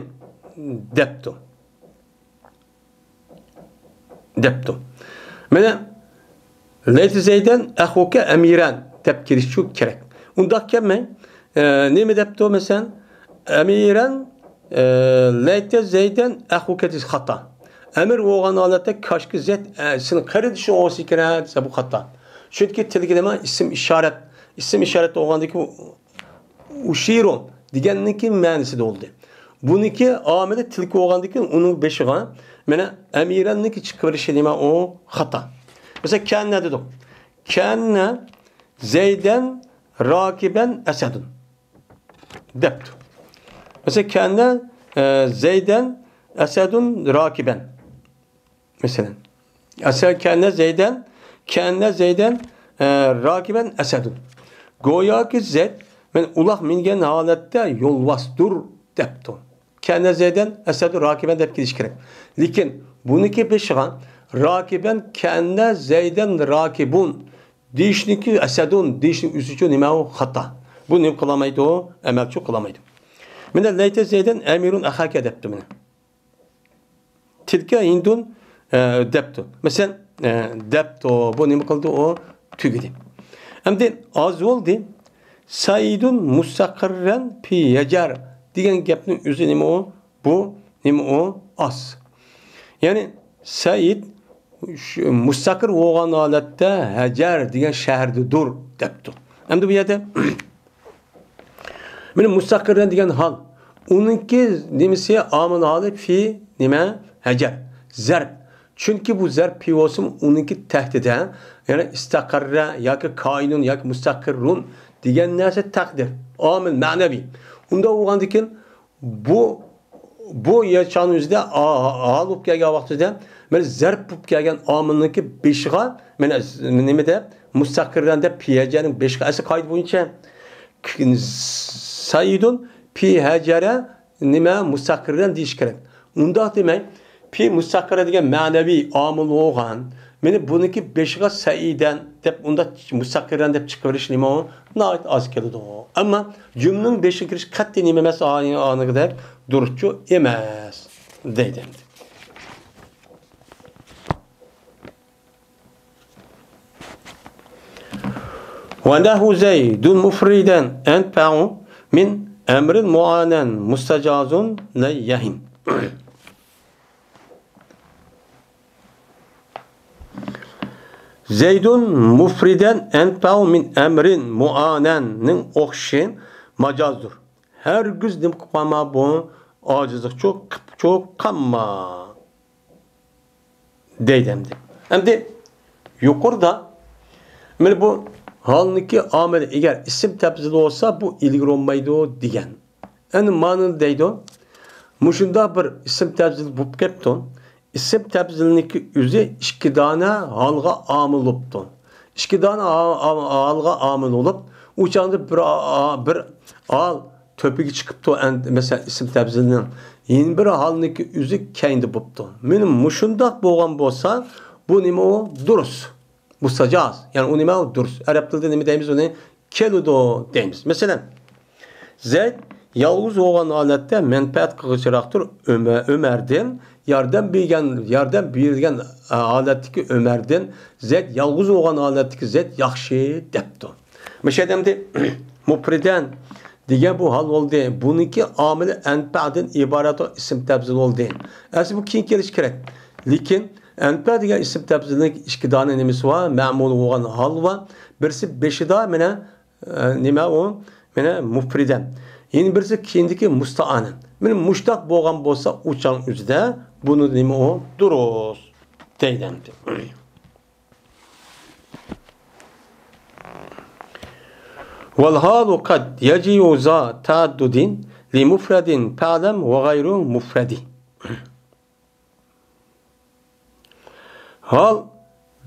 دەپتۇ. دەپتۇ. مانا، لەيتە زەيدەن ئەخۇكە ئەمىرەن دەپ كېلىشچۇ كېرەك. ئۇنداق كەلمەي، ئە، نېمە دەپتۇ، مەسىلەن، ئەمىرەن ئە، لەيتە زەيدەن ئەخۇكە دېسە خاتا. ئەمىر بولغان ھالەتتە كاشكى زەيد، ئە، سېنىڭ قېرىندىشىڭ بولسا كېرەك دېسە بۇ خاتا. چۈنكى تىلكە نېمە؟ ئىسىم ئىشارەت. ئىسىم ئىشارەت بولغاندىكى ئۇشىرۇ دېگەننىڭكى مەنىسىدە بولدى. بۇنىڭكى ئامىلى تىلكە بولغاندىكى ئۇنىڭ بېشىغا مانا ئەمىرەننىڭكى چىقىۋېلىشى نېمە؟ ئۇ خاتا. مەسىلەن، كەننە دېدۇق. كەننە زەيدەن راكىبەن ئەسەدۇن دەپتۇ. مەسىلەن، كەننە، ئە، زەيدەن ئەسەدۇن راكىبەن. مەسىلەن، ئەسە-، كەنە زەيدەن، كەنە زەيدەن، ئە، راكىبەن ئەسەدۇن. گوياكى زەيد، مەن ئۇلاغ مىنگەن ھالەتتە يولۋاستۇر دەپتۇ. كەنە زەيدەن ئەسەدۇن راكىبەن دەپ كېلىش كېرەك. لېكىن بۇنىڭكى بېشىغا راكىبەن، كەنە زەيدەن راكىبۇن دېيىشنىڭكى، ئەسەدۇن دېيىشنىڭ ئۆزىچۇ نېمە ئۇ؟ خاتا. بۇ نېمە قىلالمايدۇ؟ ئەمەلچۇ قىلالمايدۇ. مانا لەيتە زەيدەن ئەمىرۇن ئەخاكە دەپتۇ مانا. تىلكە ھىندۇن، ئە، دەپتۇ. مەسىلەن، ئە، دەپتۇ. بۇ نېمە قىلدى؟ ئۇ تۈگىدى. ئەمدى ئاز بولدى. سەئىدۇن مۇستەقىررەن پى ھەجەر دېگەن گەپنىڭ ئۆزى نېمە ئۇ؟ بۇ نېمە ئۇ؟ ئاز. يەنى سەئىد شۇ مۇستەقىر بولغان ھالەتتە ھەجەر دېگەن شەھەردىدۇر دەپتۇ. ئەمدى بۇ يەردە مانا مۇستەقىررەن دېگەن ھال. ئۇنىڭكى نېمىسى، ئامىل ھالى پى نېمە؟ ھەجەر. زەرپ. چۈنكى بۇ زەرپ پى بولسىمۇ ئۇنىڭكى تەھتىدە، يەنى ئىستەقەررە ياكى كائىنۇن ياكى مۇستەقىررۇن دېگەن نەرسە تەقدىر. ئامىل مەنەۋى. ئۇنداق بولغاندىكىن بۇ، بۇ يەر چاغنىڭ ئۆزىدە ھا-، ھال بولۇپ كەلگەن ۋاقتىدا، مانا زەرپ بولۇپ كەلگەن ئامىلنىڭكى بېشىغا، مانا ز-، نېمە دەپ، مۇستەقىررەن دەپ پى ھەجەرنىڭ بېشىغا، ئەسلى قائىدە بويىچە ك-، سەئىدۇن پى ھەجەرە نېمە، مۇستەقىررەن دېيىش كېرەك. ئۇنداق دېمەي، پى مۇستەقىررە دېگەن مەنەۋى ئامىل بولغان، مانا بۇنىڭكى بېشىغا سەئىدەن دەپ، ئۇنداق مۇستەقىررەن دەپ چىقىۋېلىش نېمە ئۇ؟ ناھايىتى ئاز كېلىدۇ. ئەمما جۈملىنىڭ بېشىغا كىرىش قەتئىي نېمە ئەمەس، ئا-، ئانىقىدەك دۇرۇسچۇ ئەمەس دەيدۇ ئەمدى. ونحو زيد مفردا أنفع من أمر معانى مستجاز لن يهن. زيد مفردا أنفع من أمر معانى نىڭ ئوخشىشى ماجازدۇر. ھەرگىز نېمە قىلىپ قالما، بۇ ئاجىزلىقچۇ قىپچۇ قالما. دەيدۇ ئەمدى. ئەمدى يۇقىرىدا، مانا بۇ ھالنىڭكى ئامىلى ئەگەر ئىسىم تەپزىل بولسا، بۇ ئىلگىرى بولمايدۇ دېگەن. ئەنە مانا دەيدۇ. مۇشۇنداق بىر ئىسىم تەپزىل بولۇپ كەپتۇ. ئىسىم تەپزىلنىڭكى ئۆزى ئىككى دانە ھالغا ئامىل بوپتۇ. ئىككى دانە ھا-، ھا-، ھالغا ئامىل بولۇپ، ئۇ چاغدا بىر، بىر ھال تۆپىگە چىقىپتۇ، ئەن-، مەسىلەن، ئىسىم تەپزىلنىڭ يەنە بىر ھالنىڭكى ئۆزى كەينىدە بوپتۇ. مانا مۇشۇنداق بولغان بولسا، بۇ نېمە ئۇ؟ دۇرۇس. مۇستەجاز. يەنى ئۇ نېمە؟ دۇرۇس. ئەرەب تىلىدا نېمە دەيمىز ئۇنى؟ كېلىدۇ دەيمىز. مەسىلەن، زەيد يالغۇز بولغان ھالەتتە مەنپەئەت قىلغۇچىراقتۇر ئۆمە-، ئۆمەردىن، ياردەم بېرگەن، ياردەم بېرىلگەن، ئە، ھالەتتىكى ئۆمەردىن زەيد يالغۇز بولغان ھالەتتىكى زەيد ياخشى دەپتۇ. مۇشۇ يەردە ئەمدى مۇپرىدەن دېگەن بۇ ھال بولدى. بۇنىڭكى ئامىلى ئەنپەدىن ئىبارەت ئىسىم تەپزىل بولدى. ئەسلى بۇ كېيىن كېلىشى كېرەك. لېكىن ئەنپە دېگەن ئىسىم تەپزىلنىڭ ئىككى دانە نېمىسى بار؟ مەمۇل بولغان ھال بار. بىرسى بېشىدا مانا، ئە، نېمە ئۇ؟ مانا مۇپرىدەن. يەنە بىرسى كېيىندىكى مۇستەئانەن. مانا مۇشتاق بولغان بولسا ئۇ چاغ ئۆزىدە بۇنى نېمە ئۇ؟ دۇرۇس دەيدۇ ئەمدى. والحال قد يجيء ذا تعدد لمفرد فاعلم وغير مفرد. ھال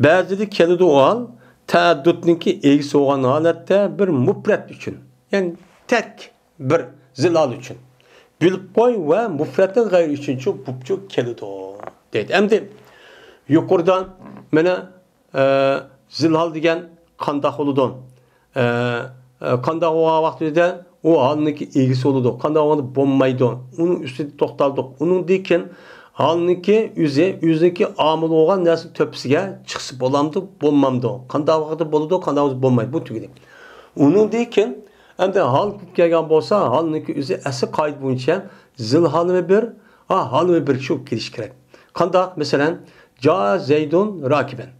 بەزىدە كېلىدۇ ئۇ ھال، تەئەددۇدنىڭكى ئىگىسى بولغان ھالەتتە بىر مۇپرەت ئۈچۈن، يەنى تەك بىر زىلال ئۈچۈن. بىلىپ قوي ۋە مۇپرەتتىن غەيرى ئۈچۈنچۇ بۇپچۇ كېلىدۇ دەيدۇ. ئەمدى يۇقىرىدا مانا، ئە، زىلال دېگەن قانداق بولىدۇ؟ ئە، ئە، قانداق بولغان ۋاقتىدا ئۇ ھالنىڭكى ئىگىسى بولىدۇ، قانداق بولغاندا بولمايدۇ. ئۇنىڭ ئۈستىدە توختالدۇق. ئۇنىڭدىن كېيىن ھالنىڭكى ئۆزى، ئۆزىنىڭكى ئامىل بولغان نەرسە تۆپىسىگە چىقسا بولامدۇ، بولمامدۇ؟ قانداق ۋاقىتتا بولىدۇ، قانداق ۋاقىتتا بولمايدۇ؟ بۇ تۈگىدى. ئۇنىڭدىن كېيىن ئەمدى ھال بولۇپ كەلگەن بولسا، ھالنىڭكى ئۆزى ئەسلى قائىدە بويىچە زىل ھالىمۇ بىر، ھا، ھالىمۇ بىر چۈشۈپ كېلىشى كېرەك. قانداق؟ مەسىلەن، جاء زەيدۇن راكىبەن.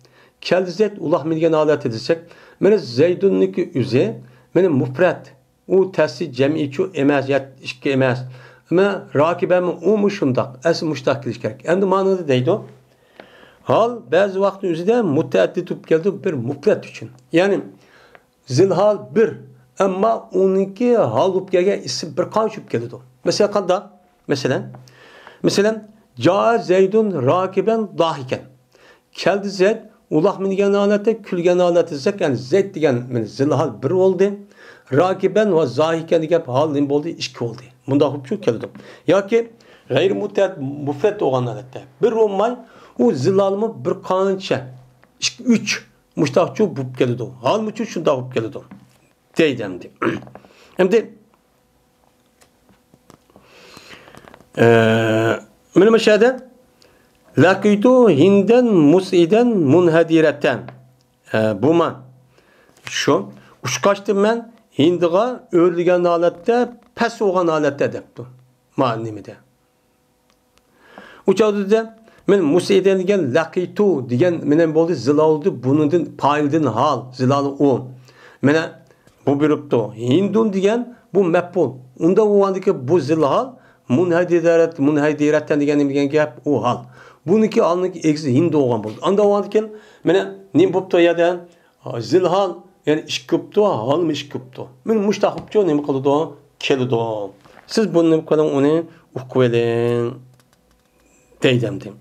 كەلدى زەيد ئۇلاق مىنگەن ھالەتتە دېسەك، مانا زەيدۇننىڭكى ئۆزى، مانا مۇپرەت. ئۇ تەسلى جەمئىيچۇ ئەمەس، يا ئىككى ئەمەس. ئەمما راكىبەنمۇ ئۇمۇ شۇنداق. ئەسلى مۇشتاق كېلىشى كېرەك. ئەمدى مانا نېمە دەيدۇ؟ ھال بەزى ۋاقىتنىڭ ئۆزىدە مۇتەئەددىد بولۇپ كېلىدۇ بىر مۇپرەت ئۈچۈن. يەنى زىلھال بىر، ئەمما ئۇنىڭكى ھال بولۇپ كەلگەن ئىسىم بىر قانچە بولۇپ كېلىدۇ. مەسىلەن، قانداق؟ مەسىلەن، مەسىلەن، جاء زەيدۇن راكىبەن داھىكەن. كەلدى زەيد ئۇلاق مىنگەن ھالەتتە، كۈلگەن ھالەتتە دېسەك، يەنى زەيد دېگەن مانا زىلھال بىر بولدى. راكىبەن ۋە زاھىكەن دېگەن ھال نېمە بولدى؟ ئىككى بولدى. مۇنداق بولۇپ شۇ كېلىدۇ. ياكى غەيرىي مۇتەئەددىد مۇپرەت بولغان ھالەتتە بىر بولماي، ئۇ زىلھالمۇ بىر قانچە، ئىككى، ئۈچ مۇشتاقچۇ بولۇپ كېلىدۇ. ھالمۇچۇ شۇنداق بولۇپ كېلىدۇ. دەيدۇ ئەمدى. ئەمدى، ئە، مانا مۇشۇ يەردە لەقىتۇ ھىندەن مۇسئىدەن مۇنھەدىرەتەن. ئە، بۇما شۇ. ئۇچقاچتىم مەن ھىندىغا ئۆرلىگەن ھالەتتە، پەس بولغان ھالەتتە دەپتۇ. ما نېمىدە؟ ئۇ چاغدا دېدى، مەن مۇسئىدەن دېگەن لەقىتۇ دېگەن مەن بولدى، زىلال بولدى، بۇنىڭدىن پائىلدىن ھال، زىلال ئۇ. مانا بۇ بېرىپتۇ. ھىندۇن دېگەن بۇ مەپئۇل. ئۇنداق بولغاندىكىن بۇ زىلھال مۇنھەدىرەت، مۇنھەدىرەتەن دېگەن نېمە دېگەن گەپ؟ ئۇ ھال. بۇنىڭكى ھالنىڭكى ئېگىزى ھىندى بولغان بولدى. ئانداق بولغاندىكىن مانا نېمە بوپتۇ يەردە؟ زىلھال، يەنى ئىككى بوپتۇ، ھالمۇ ئىككى بوپتۇ. مانا مۇشتاق بوپچۇ نېمە قىلىدۇ؟ كېلىدۇ. سىز بۇنى نېمە قىلىڭ، ئۇنى ئۇقۇۋېلىڭ. دەيدۇ ئەمدى.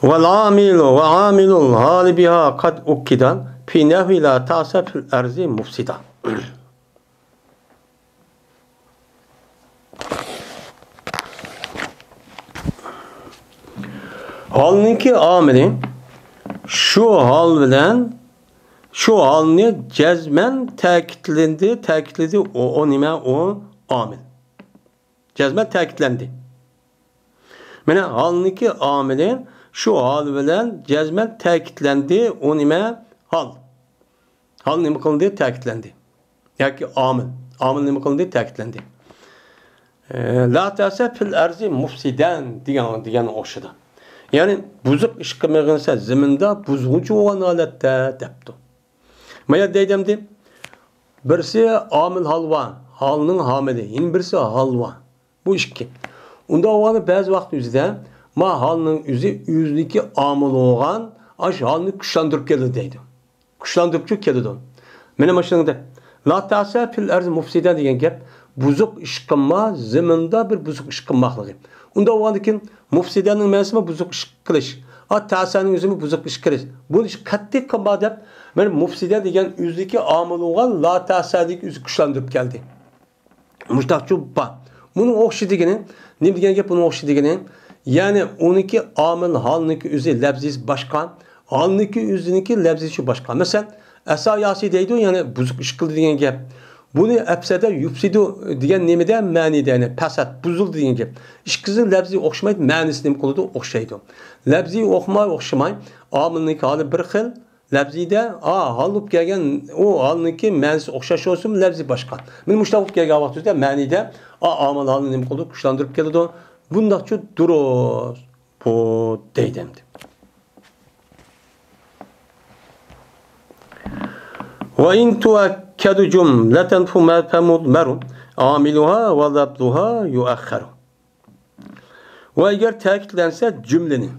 والعامل وعامل الحال بها قد أكد في نحو لا تعث في الأرض مفسدا. ھالنىڭكى ئامىلى شۇ ھال بىلەن شۇ ھالنى جەزمەن تەكىتلىدى، تەكىتلىدى. ئۇ، ئۇ نېمە؟ ئۇ ئامىل. جەزمەن تەكىتلەندى. مانا ھالنىڭكى ئامىلى شۇ ھال بىلەن جەزمەن تەكىتلەندى. ئۇ نېمە؟ ھال. ھال نېمە قىلىندى؟ تەكىتلەندى. ياكى ئامىل. ئامىل نېمە قىلىندى؟ تەكىتلەندى. ئە، لا تەسە فىل ئەرزى مۇفسىدەن دېگەن، دېگەن ئوخشىدى. يەنى بۇزۇق ئىش قىلمىغىنسە زېمىندا بۇزغۇنچى بولغان ھالەتتە دەپتۇ. مايا دەيدۇ ئەمدى، بىرسى ئامىل ھال بار، ھالنىڭ ھامىلى، يەنە بىرسى ھال بار. بۇ ئىككى. ئۇنداق بولغاندا بەزى ۋاقىت ئۆزىدە ما ھالنىڭ ئۆزى ئۆزىنىڭكى ئامىلى بولغان ئاشۇ ھالنى كۈچلەندۈرۈپ كېلىدۇ دەيدۇ. كۈچلەندۈرۈپچۇ كېلىدۇ. مانا مۇشۇنىڭدە لا تەسە فىل ئەرزى مۇفسىدەن دېگەن گەپ، بۇزۇق ئىش قىلما، زېمىندا بىر بۇزۇق ئىش قىلماقلىقى. ئۇنداق بولغاندىكىن مۇفسىدەننىڭ مەنىسىمۇ بۇزۇق ئىش قىلىش. ئا، تەسەنىڭ ئۆزىمۇ بۇزۇق ئىش قىلىش. بۇ ئىش قەتئىي قىلما دەپ، مانا مۇفسىدە دېگەن ئۆزىدىكى ئامىل بولغان لا تەسەدىكى ئۆزى كۈچلەندۈرۈپ كەلدى. مۇشتاقچۇ بار. بۇنىڭ ئوخشىدىغىنى، نېمە دېگەن گەپ بۇنىڭ ئوخشىدىغىنى؟ يەنى ئۇنىڭكى ئامىل ھالنىڭكى ئۆزى لەپزىسى باشقا، ھالنىڭكى ئۆزىنىڭكى لەپزىسى باشقا. مەسىلەن، ئەسا ياسى دەيدۇ، يەنى بۇزۇق ئىش قىلدى دېگەن گەپ. بۇنى ئەپسەدە يۇپسىدۇ دېگەن نېمىدە؟ مەنىدە، يەنى پەساد، بۇزۇلدى دېگەن گەپ. ئىككىسىنىڭ لەپزى ئوخشىمايدۇ، مەنىسى نېمە قىلىدۇ؟ ئوخشايدۇ. لەپزى ئوخشىماي، ئوخشىماي، ئامىلنىڭكى ھالى بىر خىل، لەپزىدە، ئا، ھال بولۇپ كەلگەن، ئۇ ھالنىڭكى مەنىسى ئوخشاش بولسىمۇ، لەپزى باشقا. مانا مۇشۇنداق بولۇپ كەلگەن ۋاقتىدا مەنىدە، ئا، ئامىل ھالنى نېمە قىلىدۇ؟ كۈچلەندۈرۈپ كېلىدۇ. بۇنداقچۇ دۇرۇس. بۇ دەيدۇ ئەمدى. وإن تؤكد جملة فمضمر عاملها ولفظها يؤخر. ۋە ئەگەر تەكىتلەنسە جۈملىنى.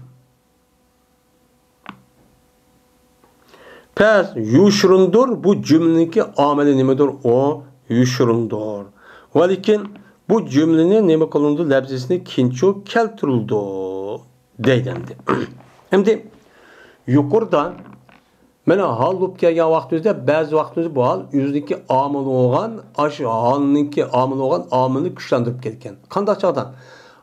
پەس يوشۇرۇندۇر، بۇ جۈملىنىڭكى ئامىلى نېمىدۇر؟ ئۇ يوشۇرۇندۇر. ۋە لېكىن بۇ جۈملىنى نېمە قىلىنىدۇ؟ لەپزىسىنى كېيىنچۇ كەلتۈرۈلىدۇ دەيدۇ ئەمدى. ئەمدى يۇقىرىدا مانا ھال بولۇپ كەلگەن ۋاقتىمىزدا بەزى ۋاقتىمىزدا بۇ ھال ئۆزىنىڭكى ئامىلى بولغان، ئاشۇ ھالنىڭكى ئامىلى بولغان ئامىلنى كۈچلەندۈرۈپ كېلىدىكەن. قانداق چاغدا؟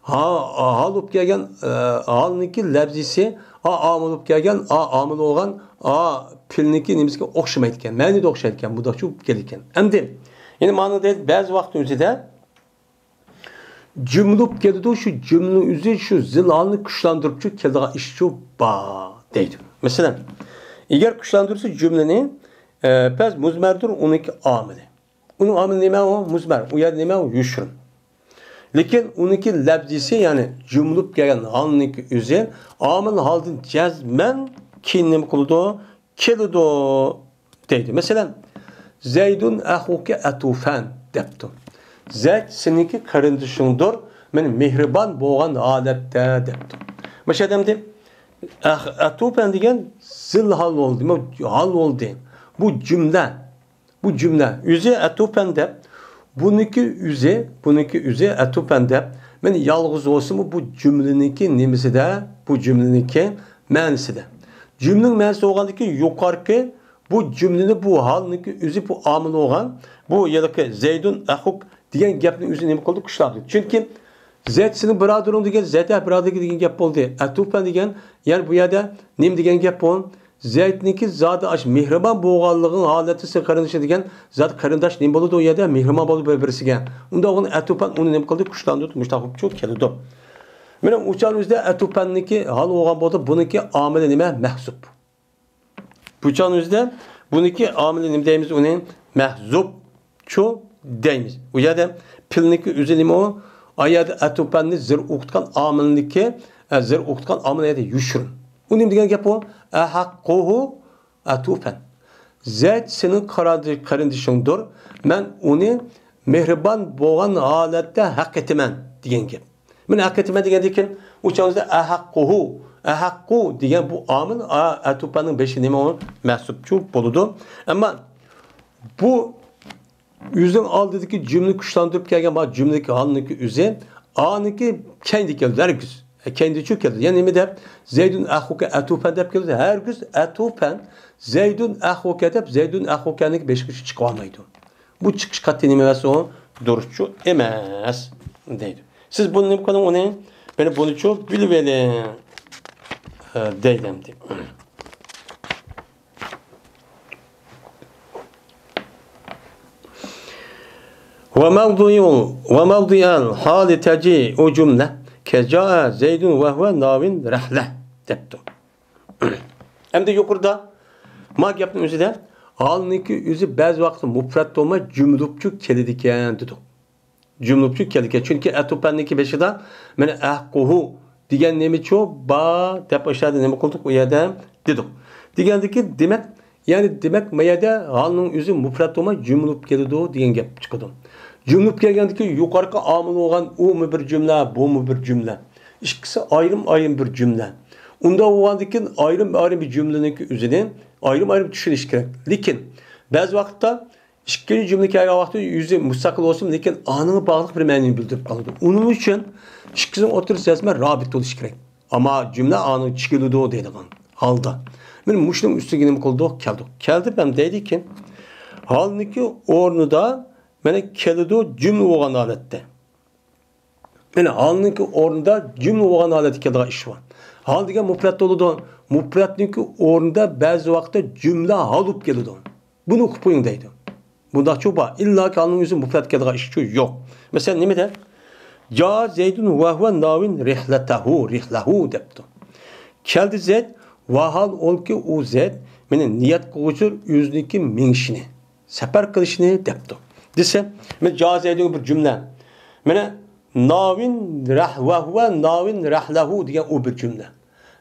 ھا-، ھال بولۇپ كەلگەن، ئە، ھالنىڭكى لەپزىسى ئا ئامىل بولۇپ كەلگەن، ئا ئامىل بولغان، ئا پېئىلنىڭكى نېمىسىگە ئوخشىمايدىكەن، مەنىدە ئوخشايدىكەن، بۇنداقچە بولۇپ كېلىدىكەن. ئەمدى يەنە مانا دەيدۇ، بەزى ۋاقىتنىڭ ئۆزىدە جۈملە بولۇپ كېلىدۇ، شۇ جۈملىنىڭ ئۆزى شۇ زىل ھالنى كۈچلەندۈرۈپچۇ كېلىدىغان ئىشچۇ بار دەيدۇ. مەسىلەن، ئەگەر كۈچلەندۈرسە جۈملىنى، ئە، پەز مۇزمەردۇر ئۇنىڭكى ئامىلى. ئۇنىڭ ئامىلى نېمە ئۇ؟ مۇزمەر. ئۇ يەردە نېمە ئۇ؟ يوشۇرۇن. لېكىن ئۇنىڭكى لەپزىسى، يەنى جۈملە بولۇپ كەلگەن ھالنىڭكى ئۆزى ئامىل ھالدىن جەزمەن كېيىن نېمە قىلىدۇ؟ كېلىدۇ دەيدۇ. مەسىلەن، زەيدۇن ئەخۇكە ئەتۇفەن دەپتۇ. زەيد سېنىڭكى قېرىندىشىڭدۇر، مېنى مېھرىبان بولغان ھالەتتە دەپتۇ. مۇشۇ ئادەمدە ئەخ-، ئەتۇفەن دېگەن زىل ھال بولدى، ھال بولدى. بۇ جۈملە، بۇ جۈملە ئۆزى ئەتۇفەن دەپ، بۇنىڭكى ئۆزى، بۇنىڭكى ئۆزى ئەتۇفەن دەپ، مېنى يالغۇز بولسىمۇ بۇ جۈملىنىڭكى نېمىسىدە، بۇ جۈملىنىڭكى مەنىسىدە. جۈملىنىڭ مەنىسى بولغاندىكى يۇقىرىقى بۇ جۈملىنى، بۇ ھالنىڭكى ئۆزى بۇ ئامىل بولغان، بۇ يەردىكى زەيدۇن ئەخۇك دېگەن گەپنىڭ ئۆزى نېمە قىلدى؟ كۈچلەندى. چۈنكى زەيد سېنىڭ بۇرادىرىڭ دېگەن، زەيد ئەھ بۇرادىرىڭ دېگەن گەپ بولدى. ئەتۇفەن دېگەن، يەنى بۇ يەردە نېمە دېگەن گەپ بۇ؟ زەيدنىڭكى زادى ئاش مېھرىبان بولغانلىقىڭ ھالەتتە سېنىڭ قېرىندىشىڭ دېگەن زادى قېرىنداش نېمە بولىدۇ ئۇ يەردە؟ مېھرىبان بولىدۇ بىر-، بىرسىگە. ئۇنداق بولغاندا ئەتۇفەن ئۇنى نېمە قىلدى؟ كۈچلەندۈردى، مۇشۇنداق بولۇپچۇ كېلىدۇ. مانا ئۇچان ئۆزىدە ئەتۇپەننىكى ھال بولغان بولسا، بۇنىڭكى ئامىلى نېمە؟ مەھزۇپ. بۇچان ئۆزىدە بۇنىڭكى ئامىلى نېمە دەيمىز؟ ئۇنى مەھزۇپچۇ دەيمىز. ئۇ يەردە پىلنىكى ئۆزى نېمە ئۇ؟ ئا يەردە ئەتۇپەننى زىر ئوقۇتقان ئامىلنىكى، ئە، زىر ئوقۇتقان ئامىل يەردە يوشۇرۇن. ئۇ نېمە دېگەن گەپ ئۇ؟ ئەھەققۇھۇ ئەتۇفەن. زەيد سېنىڭ قارا-، قېرىندىشىڭدۇر. مەن ئۇنى مېھرىبان بولغان ھالەتتە ھەق ئېتىمەن دېگەن گەپ. مانا ھەق ئېتىمەن دېگەندىن كېيىن ئۇ چاغدا ئەھەققۇھۇ، ئەھەققۇ دېگەن بۇ ئامىل ئا-، ئەتۇپەننىڭ بېشى نېمە ئۇ؟ مەھزۇپچۇ بولىدۇ. ئەمما بۇ ئۆزىنىڭ ئالدىدىكى جۈملە كۈچلەندۈرۈپ كەلگەن بار جۈملىدىكى ھالنىڭكى ئۆزى ئانىڭكى كەينىدە كەلدى، ھەرگىز. كەينىدىچۇ كەلدى. يەنى نېمە دەپ؟ زەيدۇن ئەخۇكە ئەتۇفەن دەپ كەلدى. ھەرگىز ئەتۇفەن زەيدۇن ئەخۇكە دەپ زەيدۇن ئەخۇكەنىڭكى بېشىغا چىقىۋالمايدۇ. بۇ چىقىش قەتئىي نېمە ئەمەس ئۇ؟ دۇرۇسچۇ ئەمەس دەيدۇ. سىز بۇنى نېمە قىلىڭ ئۇنى؟ مانا بۇنىچۇ بىلىۋېلىڭ، ئە، دەيدۇ ئەمدى. وموضع، وموضع الحال تجيء جملة كجاء زيد وهو ناو رحلة دەپتۇ. ئەمدى يۇقىرىدا ما گەپنىڭ ئۆزىدە ھالنىڭكى ئۆزى بەزى ۋاقىتتا مۇپرەت بولماي جۈملە بولۇپچۇ كېلىدىكەن دېدۇق. جۈملە بولۇپچۇ كېلىدىكەن. چۈنكى ئەتۇپەننىڭكى بېشىدا مانا ئەھقۇھۇ دېگەن نېمىچۇ بار دەپ ئاشۇ يەردە نېمە قىلدۇق؟ ئۇ يەردە دېدۇق. دېگەندىكى دېمەك، يەنى دېمەك، ما يەردە ھالنىڭ ئۆزى مۇپرەت بولماي جۈملە بولۇپ كېلىدۇ دېگەن گەپ چىقىدۇ. جۈملە بولۇپ كەلگەندىكى يۇقىرىقى ئامىل بولغان ئۇمۇ بىر جۈملە، بۇمۇ بىر جۈملە. ئىككىسى ئايرىم-ئايرىم بىر جۈملە. ئۇنداق بولغاندىكىن ئايرىم-ئايرىم بىر جۈملىنىڭكى ئۆزىنى ئايرىم-ئايرىم چۈشىنىش كېرەك. لېكىن بەزى ۋاقىتتا ئىككىنچى جۈملە كەلگەن ۋاقىتتا ئۆزى مۇستەقىل بولسىمۇ، لېكىن ئانىڭغا باغلىق بىر مەنىنى بىلدۈرۈپ قالىدۇ. ئۇنىڭ ئۈچۈن ئىككىسىنىڭ ئوتتۇرىسى رەسمەن رابىت بولۇشى كېرەك. ئەمما جۈملە ئانىڭ چىگىلىدۇ دەيدىغان ھالدا. مانا مۇشۇنىڭ ئۈستىگە نېمە قىلدۇق؟ كەلدۇق. كەلدى ھەم دەيدىكى، ھالنىڭكى ئورنىدا مانا كېلىدۇ جۈملە بولغان ھالەتتە. مانا ھالنىڭكى ئورنىدا جۈملە بولغان ھالەتتە كېلىدىغان ئىش بار. ھال دېگەن مۇپرەت بولىدۇ. مۇپرەتنىڭكى ئورنىدا بەزى ۋاقىتتا جۈملە ھال بولۇپ كېلىدۇ. بۇنى ئۇقۇپ قويۇڭ دەيدۇ. بۇنداقچۇ بار. ئىللاكى ھالنىڭ ئۆزى مۇپرەت كېلىدىغان ئىشچۇ يوق. مەسىلەن، نېمىدە؟ جاء زيد وهو ناو رحلته، رحله دەپتۇ. كەلدى زەيد، ۋاھال ئولكى ئۇ زەيد، مانا نىيەت قىلغۇچىدۇر ئۆزىنىڭكى مېڭىشىنى، سەپەر قىلىشىنى دەپتۇ. دېسە، مانا جاء زيد بىر جۈملە. مانا ناو رح-، وهو ناو رحله دېگەن ئۇ بىر جۈملە.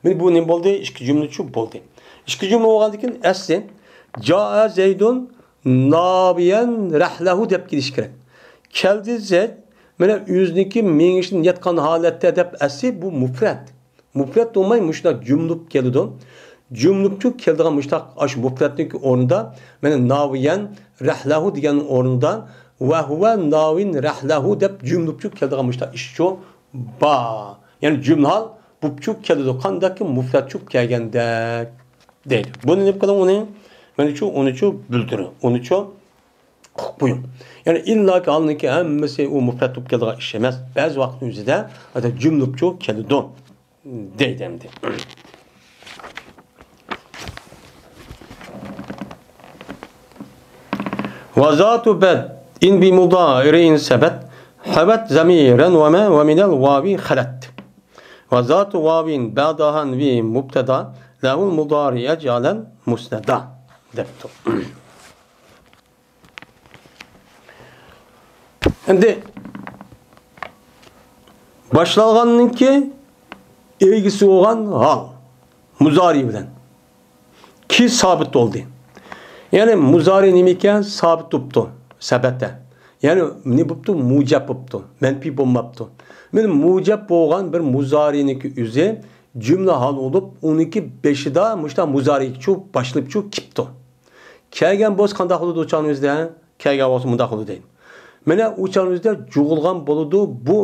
مانا بۇ نېمە بولدى؟ ئىككى جۈملىچۇ بولدى. ئىككى جۈملە بولغاندىن كېيىن ئەسلى جاء زيد ناو رحله دەپ كېلىش كېرەك. كەلدى زەيد، مانا ئۆزىنىڭكى مېڭىشىنى نىيەت قىلغان ھالەتتە دەپ ئەسلى بۇ مۇپرەت. مۇپرەت بولماي مۇشۇنداق جۈملە بولۇپ كېلىدۇ. جۈملە بولۇپچۇ كېلىدىغان مۇشۇنداق ئاشۇ مۇپرەتنىڭكى ئورنىدا، مانا ناو رحله دېگەن ئورنىدا وهو ناو رحله دەپ جۈملە بولۇپچۇ كېلىدىغان مۇشۇنداق ئىشچۇ بار. يەنى جۈملە ھال بوپچۇ كېلىدۇ، قانداقكى مۇپرەتچۇ كەلگەندەك دەيدۇ. بۇنى نېمە قىلىڭ ئۇنى؟ مانىچۇ، ئۇنىچۇ بىلدۈرۈڭ. ئۇنىچۇ ئۇقۇپ قويۇڭ. يەنى ئىللاكى ھالنىڭكى ھەممىسى ئۇ مۇپرەت بولۇپ كېلىدىغان ئىش ئەمەس. بەزى ۋاقىتنىڭ ئۆزىدە ھەتتا جۈملە بولۇپچۇ كېلىدۇ دەيدۇ ئەمدى. وذات بدء بمضارع ثبت حوت ضميرا وما ومن الواو خلت. وذات واو بعدها انو مبتدا، له المضارع اجعلا مسندا دەپتۇ. ئەمدى باشلانغاندىن كېيىن ئىگىسى بولغان ھال مۇزارى بىلەن كى سابىت بولدى. يەنى مۇزارى نېمە ئىكەن؟ سابىت بوپتۇ، سەبەتە. يەنى نېمە بوپتۇ؟ مۇجەپ بوپتۇ، مەنپىي بولماپتۇ. مانا مۇجەپ بولغان بىر مۇزارىنىڭكى ئۆزى جۈملە ھال بولۇپ، ئۇنىڭكى بېشىدا مۇشۇنداق مۇزارىچۇ باشلىنىپچۇ كېپتۇ. كەلگەن بولسا قانداق بولىدۇ ئۇ چاغنىڭ ئۆزىدە؟ كەلگەن بولسا مۇنداق بولىدۇ دەيدۇ. مانا ئۇ چاغنىڭ ئۆزىدە جۇغۇلغان بولىدۇ بۇ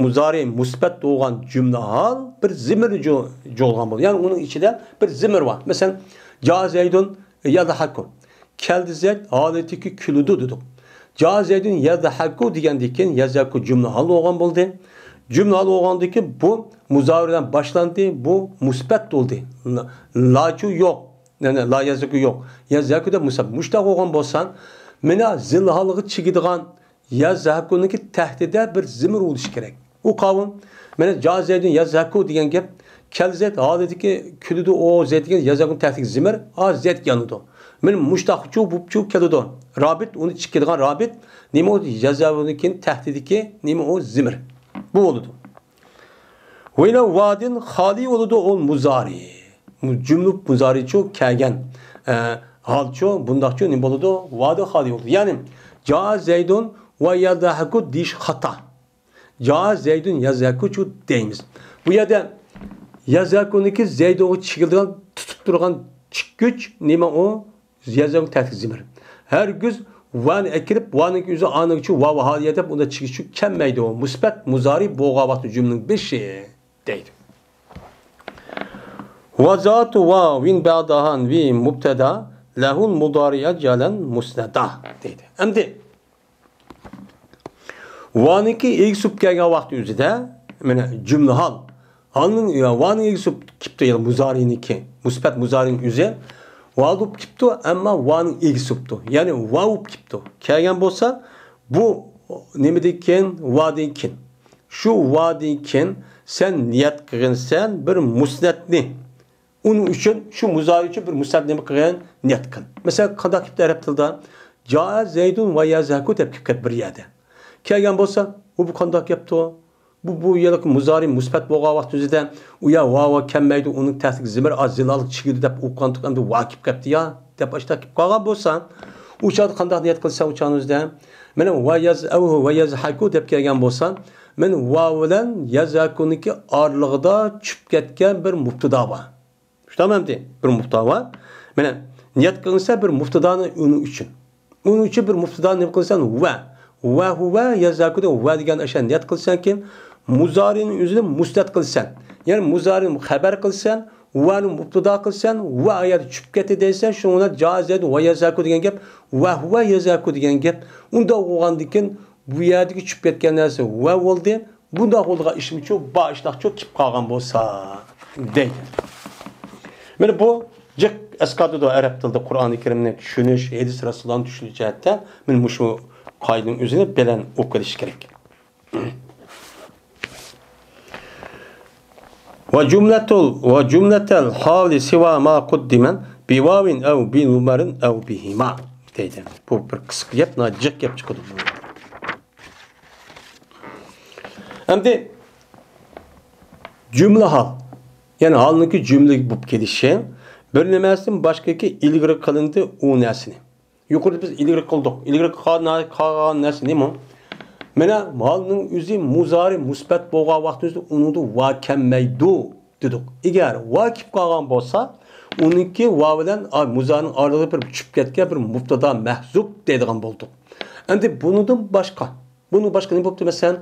مۇزارى مۇسبەت بولغان جۈملە ھال بىر زىمىر جۇ-، جۇغۇلغان بولىدۇ. يەنى ئۇنىڭ ئىچىدە بىر زىمىر بار. مەسىلەن، جاء زەيدۇن يەزھەكۇ. كەلدى زەيد، ھالىتىكى كۈلىدۇ دېدۇق. جاء زەيدۇن يەزھەكۇ دېگەندىن كېيىن يەزھەكۇ جۈملە ھال بولغان بولدى. جۈملە ھال بولغاندىن كېيىن بۇ مۇزارى بىلەن باشلاندى، بۇ مۇسبەت بولدى. لا-، لاچۇ يوق. يەنى لا يەزھەكۇ يوق. يەزھەكۇ دەپ مۇسبەت. مۇشۇنداق بولغان بولسا، مانا زىل ھالغا چىگىدىغان يەزھەكۇنىڭكى تەھتىدە بىر زىمىر بولۇشى كېرەك. ئۇ قاۋۇم، مانا جاء زەيدۇن يەزھەكۇ دېگەن گەپ، كەلدى زەيد ھالىتىكى كۈلىدۇ ئۇ زەيد دېگەن يەزھەكۇنىڭ تەھتىدىكى زىمىر، ئا زەيد يانىدۇ. مانا مۇشۇنداقچۇ بوپچۇ كېلىدۇ. رابىت، ئۇنى چىقىدىغان رابىت، نېمە ئۇ يەزھەكۇنىڭكى تەھتىدىكى نېمە ئۇ زىمىر. بۇ بولىدۇ. ۋەيلە ۋادىن خالىي بولىدۇ ئۇ مۇزارى. مۇ-، جۈملە مۇزارىچۇ كەلگەن، ئە، ھالچۇ، بۇنداقچۇ نېمە بولىدۇ؟ ۋادىن خالىي بولىدۇ. يەنى، جاء زەيدۇن ۋە يەزھەكۇ دېيىش خاتا. جاء زەيدۇن يەزھەكۇچۇ دەيمىز. بۇ يەردە يەزھەكۇنىڭكى زەيدۇنغا چىگىلىدىغان تۇتۇپ تۇرغان چىققۇچ نېمە ئۇ؟ يەزھەكۇ تەھتىدىكى زىمىر. ھەرگىز ۋانى ئەكىرىپ، ۋانىڭكى ئۆزى ئانىڭكى ۋاۋ ھالىيە دەپ ئۇندا چىگىشى كەلمەيدۇ. مۇسبەت مۇزارى بولغان ۋاقىتتا جۈملىنىڭ بېشى دەيدۇ. ۋە زاتۇ ۋاۋىن بەدەھەن ۋى مۇبتەدا لەھۇل مۇدارىئە جەلەن مۇسنەدا دەيدۇ. ئەمدى ۋانىڭكى ئىگىسى بولۇپ كەلگەن ۋاقىت ئۆزىدە، مانا، جۈملە ھال. ھالنىڭ، يا، ۋانىڭ ئىگىسى بولۇپ كېپتۇ، يەنى مۇزارىنىڭكى، مۇسبەت مۇزارىنىڭ ئۆزى ۋا بولۇپ كېپتۇ، ئەمما ۋانىڭ ئىگىسى بوپتۇ. يەنى ۋا بولۇپ كېپتۇ. كەلگەن بولسا، بۇ نېمىدىن كېيىن؟ ۋادىن كېيىن. شۇ ۋادىن كېيىن سەن نىيەت قىلغىنسەن بىر مۇسنەتنى. ئۇنىڭ ئۈچۈن، شۇ مۇزارى ئۈچۈن بىر مۇسنەت نېمە قىلغىن؟ نىيەت قىل. مەسىلەن، قانداق كېلىپتۇ ئەرەب تىلدا؟ جاء زەيدۇن ۋە يەزھەكۇ دەپ كېلىپ كەتتى بىر يەردە. كەلگەن بولسا، ئۇ بۇ قانداق گەپتۇ؟ بۇ، بۇ يەرلىك مۇزارى مۇسبەت بولغان ۋاقىت ئۆزىدە، ئۇ يا ۋاۋا كەلمەيدۇ، ئۇنىڭ تەھتىدىكى زىمىر ئاز زىلالىق چىگىدۇ دەپ ئوقۇغانتۇق، ئەمدى ۋا كېلىپ كەپتۇ يا، دەپ ئاشۇنداق كېلىپ قالغان بولسا، ئۇ چاغدا قانداق نىيەت قىلسا ئۇ چاغنىڭ ئۆزىدە؟ مانا ۋە يەزئەۋھۇ ۋە يەزھەكۇ دەپ كەلگەن بولسا، مانا ۋا بىلەن يەزھەكۇنىڭكى ئارىلىقىدا چۈشۈپ كەتكەن بىر مۇبتىدا بار. شۇنداقمۇ ئەمدى؟ بىر مۇبتىدا بار. مانا، نىيەت قىلىنسا بىر مۇبتىدانى ئۇنىڭ ئۈچۈن. ئۇنىڭ ئۈچۈن بىر مۇبتىدانى نېمە قىلىسەن؟ ۋە. ۋە ھۇۋە يەزھەكۇ دەپ ۋە دېگەن ئاشۇ نىيەت قىلسەنكى، مۇزارىنىڭ ئۆزىنى مۇسنەت قىلىسەن. يەنى مۇزارىنى خەبەر قىلىسەن، ۋەنى مۇبتىدا قىلىسەن، ۋە ئايەت چۈشۈپ كەتتى دەيسەن، شۇنىڭ بىلەن جاء زەيدۇن ۋە يەزھەكۇ دېگەن گەپ، ۋە ھۇۋە يەزھەكۇ دېگەن گەپ. ئۇنداق بولغاندىن كېيىن، بۇ يەردىكى چۈشۈپ كەتكەن نەرسە ۋە بولدى. بۇنداق بولىدىغان ئىشمىچۇ، بار ئىشلىقچۇ كېلىپ قالغان بولسا، دەيدۇ. مانا بۇ جىق ئەسقاتىدۇ ئەرەب تىلىدا قۇرئانى كەرىمنى چۈشىنىش، ھەدىس رەسۇلۇللانى چۈشىنىش جەھەتتە مانا مۇشۇ قائىدىنىڭ ئۆزىنى بەلەن ئوقۇۋېلىش كېرەك. ۋە جۈملەتۇل، ۋە جۈملەتەل ھالى سىۋا ما قۇددىمەن بىۋاۋىن ئەۋ بىنۇمەرىن ئەۋ بىھىما دەيدۇ. بۇ بىر قىسقا گەپ، ناھايىتى جىق گەپ چىقىدۇ بۇ. ئەمدى جۈملە ھال، يەنى ھالنىڭكى جۈملە بولۇپ كېلىشى، بىر نېمەسىدىن باشقىكى ئىلگىرى قىلىندى ئۇ نەرسىنى. يۇقىرىدا بىز ئىلگىرى قىلدۇق. ئىلگىرى قىلغان، قىلغان نەرسە نېمە؟ مانا ھالنىڭ ئۆزى مۇزارى مۇسبەت بولغان ۋاقىتنىڭ ئۆزىدە ئۇنىڭدا ۋا كەلمەيدۇ دېدۇق. ئەگەر ۋا كېلىپ قالغان بولسا، ئۇنىڭكى ۋا بىلەن ئا-، مۇزارىنىڭ ئارىلىقىدا بىر چۈشۈپ كەتكەن بىر مۇبتادا مەھزۇپ دەيدىغان بولدۇق. ئەمدى بۇنىڭدىن باشقا بۇنىڭ باشقا نېمە بوپتۇ؟ مەسىلەن،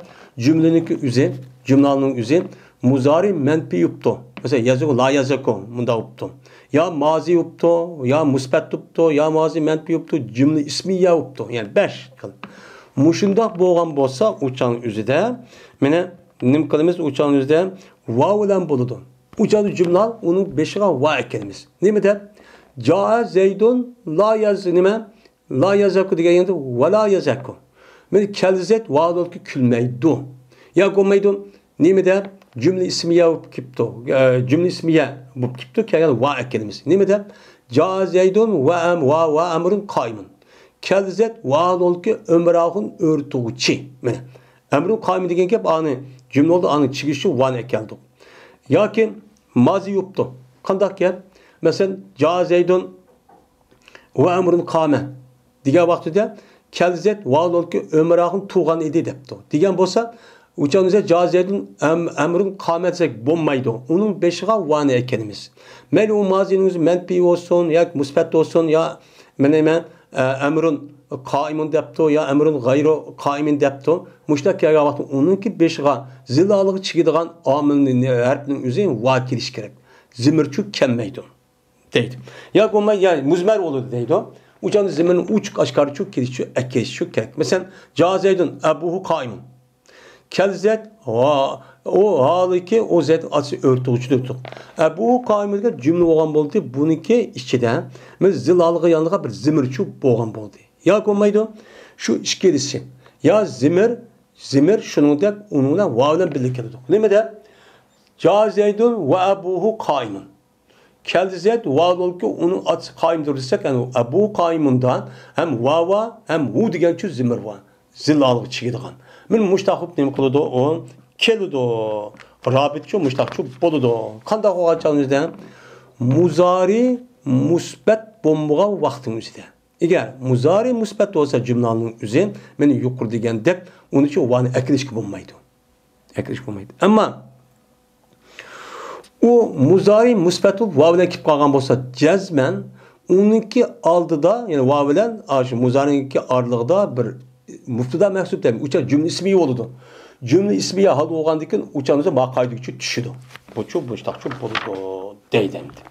جۈملىنىڭكى ئۆزى، جۈملىنىڭ ئۆزى مۇزارى مەنپىي بوپتۇ. مەسىلەن، يەزىكۇ، لا يەزىكۇ، مۇنداق بوپتۇ. يا مازى بوپتۇ، يا مۇسبەت بوپتۇ، يا مازى مەنپىي بوپتۇ، جۈملە ئىسمىيە بوپتۇ. يەنى بەش خىل. مۇشۇنداق بولغان بولسا، ئۇ چاغنىڭ ئۆزىدە، مانا نېمە قىلىمىز؟ ئۇ چاغنىڭ ئۆزىدە ۋاۋ بىلەن بولىدۇ. ئۇ چاغدا جۈملە ئۇنىڭ بېشىغا ۋا ئەكەلمىز. نېمە دەپ؟ جاء زەيدۇن لا يەز-، نېمە؟ لا يەزھەكۇ دېگەن يەردە ۋە لا يەزھەكۇ. مانا كەلدى زەيد، ۋاۋ ھالىكى كۈلمەيدۇ. ياكى بولمايدۇ. نېمىدە؟ جۈملە ئىسمىيە بولۇپ كېلىپتۇ. ئە، جۈملە ئىسمىيە بولۇپ كېلىپتۇ. كەلگەن ۋاۋ ئەكەلمىز. نېمىدە؟ جاء زەيدۇن ۋە ئەم-، ۋە، ۋە ئەمرۇن قائىمۇن. كەلدى زەيد، ۋاۋ ھالىكى ئۆمراخۇن ئۆرتىگۈچى. مانا. ئەمرۇن قائىمۇن دېگەن گەپ ئانى جۈملە بولدى، ئانى چىگىشى ۋانى ئەكەلدۇق. ياكى مازى يوپتۇ. قانداق گەپ؟ مەسىلەن، جاء زەيدۇن ۋە ئەمرۇن قامە دېگەن ۋاقتىدا كەلدى زەيد، ۋاۋ ھالىكى ئۆمراخۇن تۇغان ئىدى دەپتۇ. دېگەن بولسا، ئۇچان بىزە جاء زەيدۇن ئەم-، ئەمرۇن قامە دېسەك بولمايدۇ. ئۇنىڭ بېشىغا ۋانى ئەكەلمىز. مەيلى ئۇ مازىنىڭ ئۆزى مەنپىي بولسۇن ياكى مۇسبەت بولسۇن يا مانا نېمە، ئە، ئەمرۇن قائىمۇن دەپتۇ يا ئەمرۇن غەيرۇ قائىمىن دەپتۇ. مۇشۇنداق كەلگەن ۋاقىتتا ئۇنىڭكى بېشىغا زىلالىغا چىگىدىغان ئامىلنى، ھەرپنىڭ ئۆزى ۋا كېلىشى كېرەك. زىمىرچۇ كەلمەيدۇ. دەيدۇ. ياكى بولماي، يا مۇزمەر بولىدۇ دەيدۇ. ئۇ چاغدا زىمىرنى ئوچۇق ئاشكارىچۇ كېلىشچۇ، ئەكېلىشچۇ كېرەك. مەسىلەن، جاء زەيدۇن ئەبۇھۇ قائىمۇن. كەلدى زەيد، ۋا-، ئۇ ھالىكى ئۇ زەيدنىڭ ئاتىسى ئۆرتىگۈچى دېدۇق. ئەبۇھۇ قائىمۇن دېگەن جۈملە بولغان بولدى. بۇنىڭكى ئىچىدە مانا زىلالغا يانىدىغان بىر زىمىرچۇ بولغان بولدى. ياكى بولمايدۇ. شۇ ئىككىلىسى. يا زىمىر، زىمىر شۇنىڭدەك ئۇنىڭ بىلەن ۋاۋ بىلەن بىللە كېلىدۇ. نېمىدە؟ جاء زەيدۇن ۋە ئەبۇھۇ قائىمۇن. كەلدى زەيد، ۋاۋ ھالىكى ئۇنىڭ ئاتىسى قائىمدۇر دېسەك، يەنى ئەبۇ قائىمۇندا ھەم ۋاۋا، ھەم ھۇ دېگەنچۇ زىمىر بار. زىلالغا چىگىدىغان. مانا مۇشتاق بولۇپ نېمە قىلىدۇ؟ ئۇ كېلىدۇ. رابىتچۇ مۇشتاقچۇ بولىدۇ. قانداق بولغان چاغىمىزدا؟ مۇزارى مۇسبەت بولمىغان ۋاقتىنىڭ ئۆزىدە. ئەگەر مۇزارى مۇسبەت بولسا جۈملىنىڭ ئۆزى، مانا يۇقىرى دېگەندەك، ئۇنى شۇ ۋانى ئەكىلىشكە بولمايدۇ. ئەكىلىشكە بولمايدۇ. ئەمما ئۇ مۇزارى مۇسبەت بولۇپ ۋاۋ بىلەن كېلىپ قالغان بولسا، جەزمەن ئۇنىڭكى ئالدىدا، يەنى ۋاۋ بىلەن ئاشۇ مۇزارىنىڭكى ئارىلىقىدا بىر مۇبتادا مەھسۇپ دەيمىز. ئۇچا جۈملە ئىسمىيە بولىدۇ. جۈملە ئىسمىيە ھال بولغاندىن كېيىن ئۇچانىزدا ما قائىدىگىچە چۈشىدۇ. بۇچۇ بۇشتاقچۇ بولىدۇ دەيدۇ ئەمدى.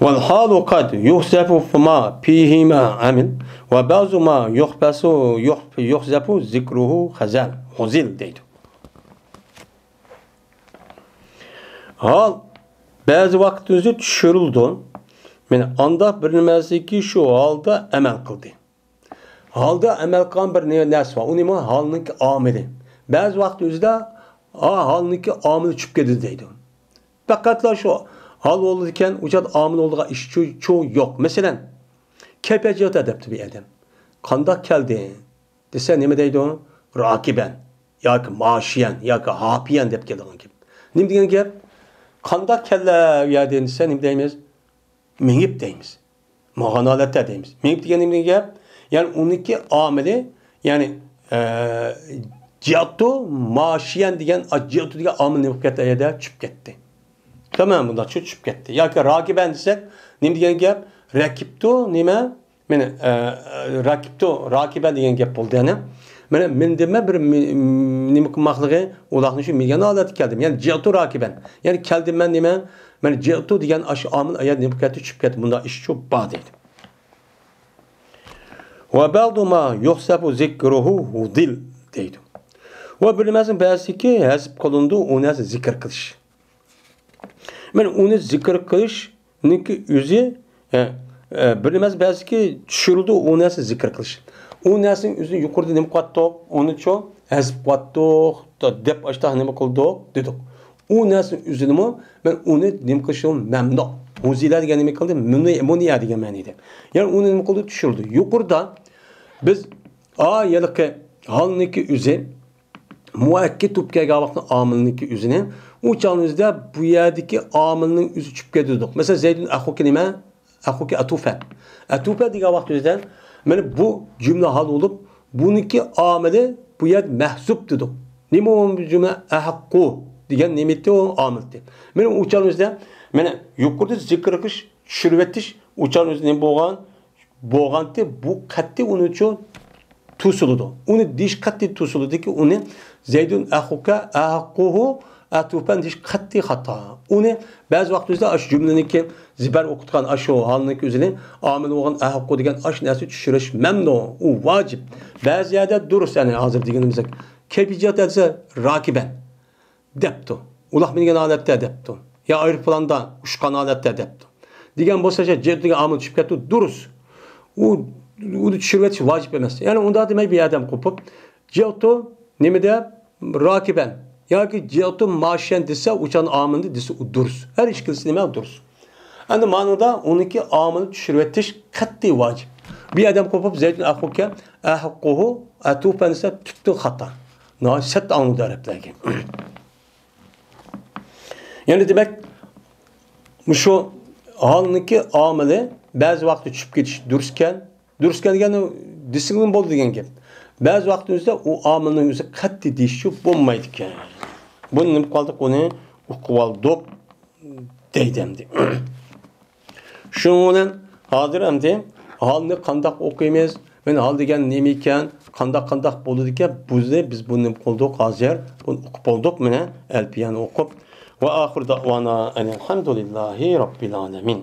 والحال قد يحذف ما فيهما عامل، وبعض ما يحبس، يح-، يحذف ذكره خزل، خزل دەيدۇ. ھال بەزى ۋاقىت ئۆزى چۈشۈرۈلىدۇ. مانا ئانداق بىر نېمەسىكى شۇ ھالدا ئەمەل قىلدى. ھالدا ئەمەل قىلغان بىر نە-، نەرسە بار. ئۇ نېمە؟ ھالنىڭكى ئامىلى. بەزى ۋاقىت ئۆزىدە، ھا، ھالنىڭكى ئامىلى چۈشۈپ كېتىدۇ دەيدۇ. پەقەتلا شۇ ھال بولىدىكەن، ئۇ چاغدا ئامىل بولىدىغان ئىش چۇ، چۇ يوق. مەسىلەن، كەيپىيات جەھەتتە دەپتۇ بىر ئادەم. قانداق كەلدى؟ دېسە نېمە دەيدۇ؟ راكىبەن ياكى ماشىيەن ياكى ھاپىيەن دەپ كېلىدىغان گەپ. نېمە دېگەن گەپ؟ قانداق كەلدى ئۇ يەردىن دېسە نېمە دەيمىز؟ مېڭىپ دەيمىز. ماڭغان ھالەتتە دەيمىز. مېڭىپ دېگەن نېمە دېگەن گەپ؟ يەنى ئۇنىڭكى ئامىلى، يەنى، ئە، جىئتۇ ماشىيەن دېگەن، ئا، جىئتۇ دېگەن ئامىل نېمە بولۇپ كەتتى؟ ئەيەردە چۈشۈپ كەتتى. تامام، بۇنداق چۈشۈپ كەتتى. ياكى راكىبەن دېسەك، نېمە دېگەن گەپ؟ رەكىپتۇ، نېمە؟ مانا، ئە، رەكىپتۇ، راكىبەن دېگەن گەپ بولدى، يەنى. مانا، مىندىمە بىر مى-، نېمە قىلماقلىقى، ئۇلاقنى شۇ مىگەن ھالەتتە كەلدىم. يەنى، جىئتۇ راكىبەن. يەنى، كەلدىم مەن نېمە؟ مانا، جىئتۇ دېگەن ئاشۇ ئامىل ئايەت نېمە بولۇپ كەتتى؟ چۈشۈپ كەتتى. بۇنداق ئىش چۇ بار دەيدۇ. وبعض ما يحذف ذكره خزل دەيدۇ. ۋە بىر نېمەسىنىڭ بەزىسىكى ھەزپ قىلىنىدۇ، ئۇ نەرسە زىكىر قىلىش. مانا ئۇنى زىكىر قىلىشنىڭكى ئۆزى، ئە، ئە، بىر نېمەسى بەزىسىكى چۈشۈرۈلىدۇ، ئۇ نەرسە زىكىر قىلىش. ئۇ نەرسىنىڭ ئۆزىنى يۇقىرىدا نېمە قىلىۋاتتۇق؟ ئۇنىچۇ ھەزپ قىلىۋاتتۇق، دەپ ئاشتاق نېمە قىلدۇق؟ دېدۇق. ئۇ نەرسىنىڭ ئۆزىنىمۇ مەن ئۇنى نېمە قىلىشىم مەمنۇ. خزل دېگەن نېمە قىلدى؟ مۇنۇ، مۇنۇ دېگەن مەنىدە. يەنى ئۇنى نېمە قىلدى؟ چۈشۈردى. يۇقىرىدا بىز، ئا، ھېلىقى ھالنىڭكى ئۆزى مۇئەككەت بولۇپ كەلگەن ۋاقىتنىڭ ئامىلنىڭكى ئۆزىنى، ئۇ چاغنىڭ ئۆزىدە بۇ يەردىكى ئامىلنىڭ ئۆزى چۈشۈپ كەتتى دېدۇق. مەسىلەن، زەيدۇن ئەخۇكى نېمە؟ ئەخۇكى ئەتۇفەن. ئەتۇفەن دېگەن ۋاقىت ئۆزىدە، مانا بۇ جۈملە ھال بولۇپ، بۇنىڭكى ئامىلى بۇ يەردە مەھزۇپ دېدۇق. نېمە ئۇ جۈملە؟ ئەھەققۇ دېگەن نېمە ئىدى؟ ئۇ ئامىل ئىدى. مانا ئۇ چاغنىڭ ئۆزىدە، مانا يۇقىرىدا زىكىر قىلىش، چۈشۈرۈۋېتىش، ئۇ چاغنىڭ ئۆزىدە نېمە بولغان؟ بولغانتى، بۇ قەتئىي ئۇنىچۇ توسۇلىدۇ. ئۇنى دېيىش قەتئىي توسۇلىدۇكى، ئۇنى زەيدۇن ئەخۇكە، ئەخۇكۇھۇ، ئەتۇفەن دېيىش قەتئىي خاتا. ئۇنى بەزى ۋاقىت ئۆزىدە ئاشۇ جۈملىنىڭكى زىبەر ئوقۇتقان ئاشۇ ھالنىڭكى ئۆزىنى ئامىل بولغان ئەخۇكۇ دېگەن ئاشۇ نەرسە چۈشۈرۈش مەمنۇ. ئۇ ۋاجىپ. بەزى يەردە دۇرۇس، يەنى ھازىر دېگىنىمىزدەك كەيپىيات دېسە راكىبەن دەپتۇ. ئۇلاق مىنگەن ھالەتتە دەپتۇ. يا ئايروپىلاندا ئۇچقان ھالەتتە دەپتۇ. دېگەن بولسا، جىئتۇ دېگەن ئامىل چۈشۈپ كەتتى، دۇرۇس. ئۇ، ئۇنى چۈشۈرۈۋېتىش ۋاجىپ ئەمەس. يەنى ئۇنداق دېمەي بىر ئادەم قوپۇپ، جئت نېمە دەپ، راكبەن ياكى جئت ماشيەن دېسە، ئۇ چاغدا ئامىلنى دېسە، ئۇ دۇرۇس. ھەر ئىككىلىسى نېمە دۇرۇس. ئەمدى مانىدا ئۇنىڭكى ئامىلنى چۈشۈرۈۋېتىش قەتئىي ۋاجىپ. بىر ئادەم قوپۇپ، زەيدۇن ئەخۇكە، ئەھقۇھۇ، ئەتۇفەن دېسە، پۈتۈن خاتا. ناھايىتى سەت ئاڭلىدى ئەرەبلەرگە. يەنى دېمەك، مۇشۇ ھالنىڭكى ئامىلى بەزى ۋاقىتتا چۈشۈپ كېتىش دۇرۇسكەن. دۇرۇسكەن دېگەن دېسىڭىزمۇ بولىدۇ دېگەن گەپ. بەزى ۋاقىتنىڭ ئۆزىدە ئۇ ئامىلنىڭ ئۆزى قەتئىي دېيىشچە بولمايدىكەن. بۇنى نېمە قىلدۇق؟ ئۇنى ئۇقۇۋالدۇق دەيدۇ ئەمدى. شۇنىڭ بىلەن ھازىر ئەمدى ھالنى قانداق ئوقۇيمىز؟ مەن ھال دېگەن نېمە ئىكەن؟ قانداق، قانداق بولىدىكەن؟ بۇنى بىز بۇنى نېمە قىلدۇق ھازىر؟ بۇنى ئوقۇپ بولدۇق، مانا، ئەلپىيەنى ئوقۇپ. ۋە ئاخىر دەئۋانا ئەنىلھەمدۇلىللاھى رەببىل ئالەمىن.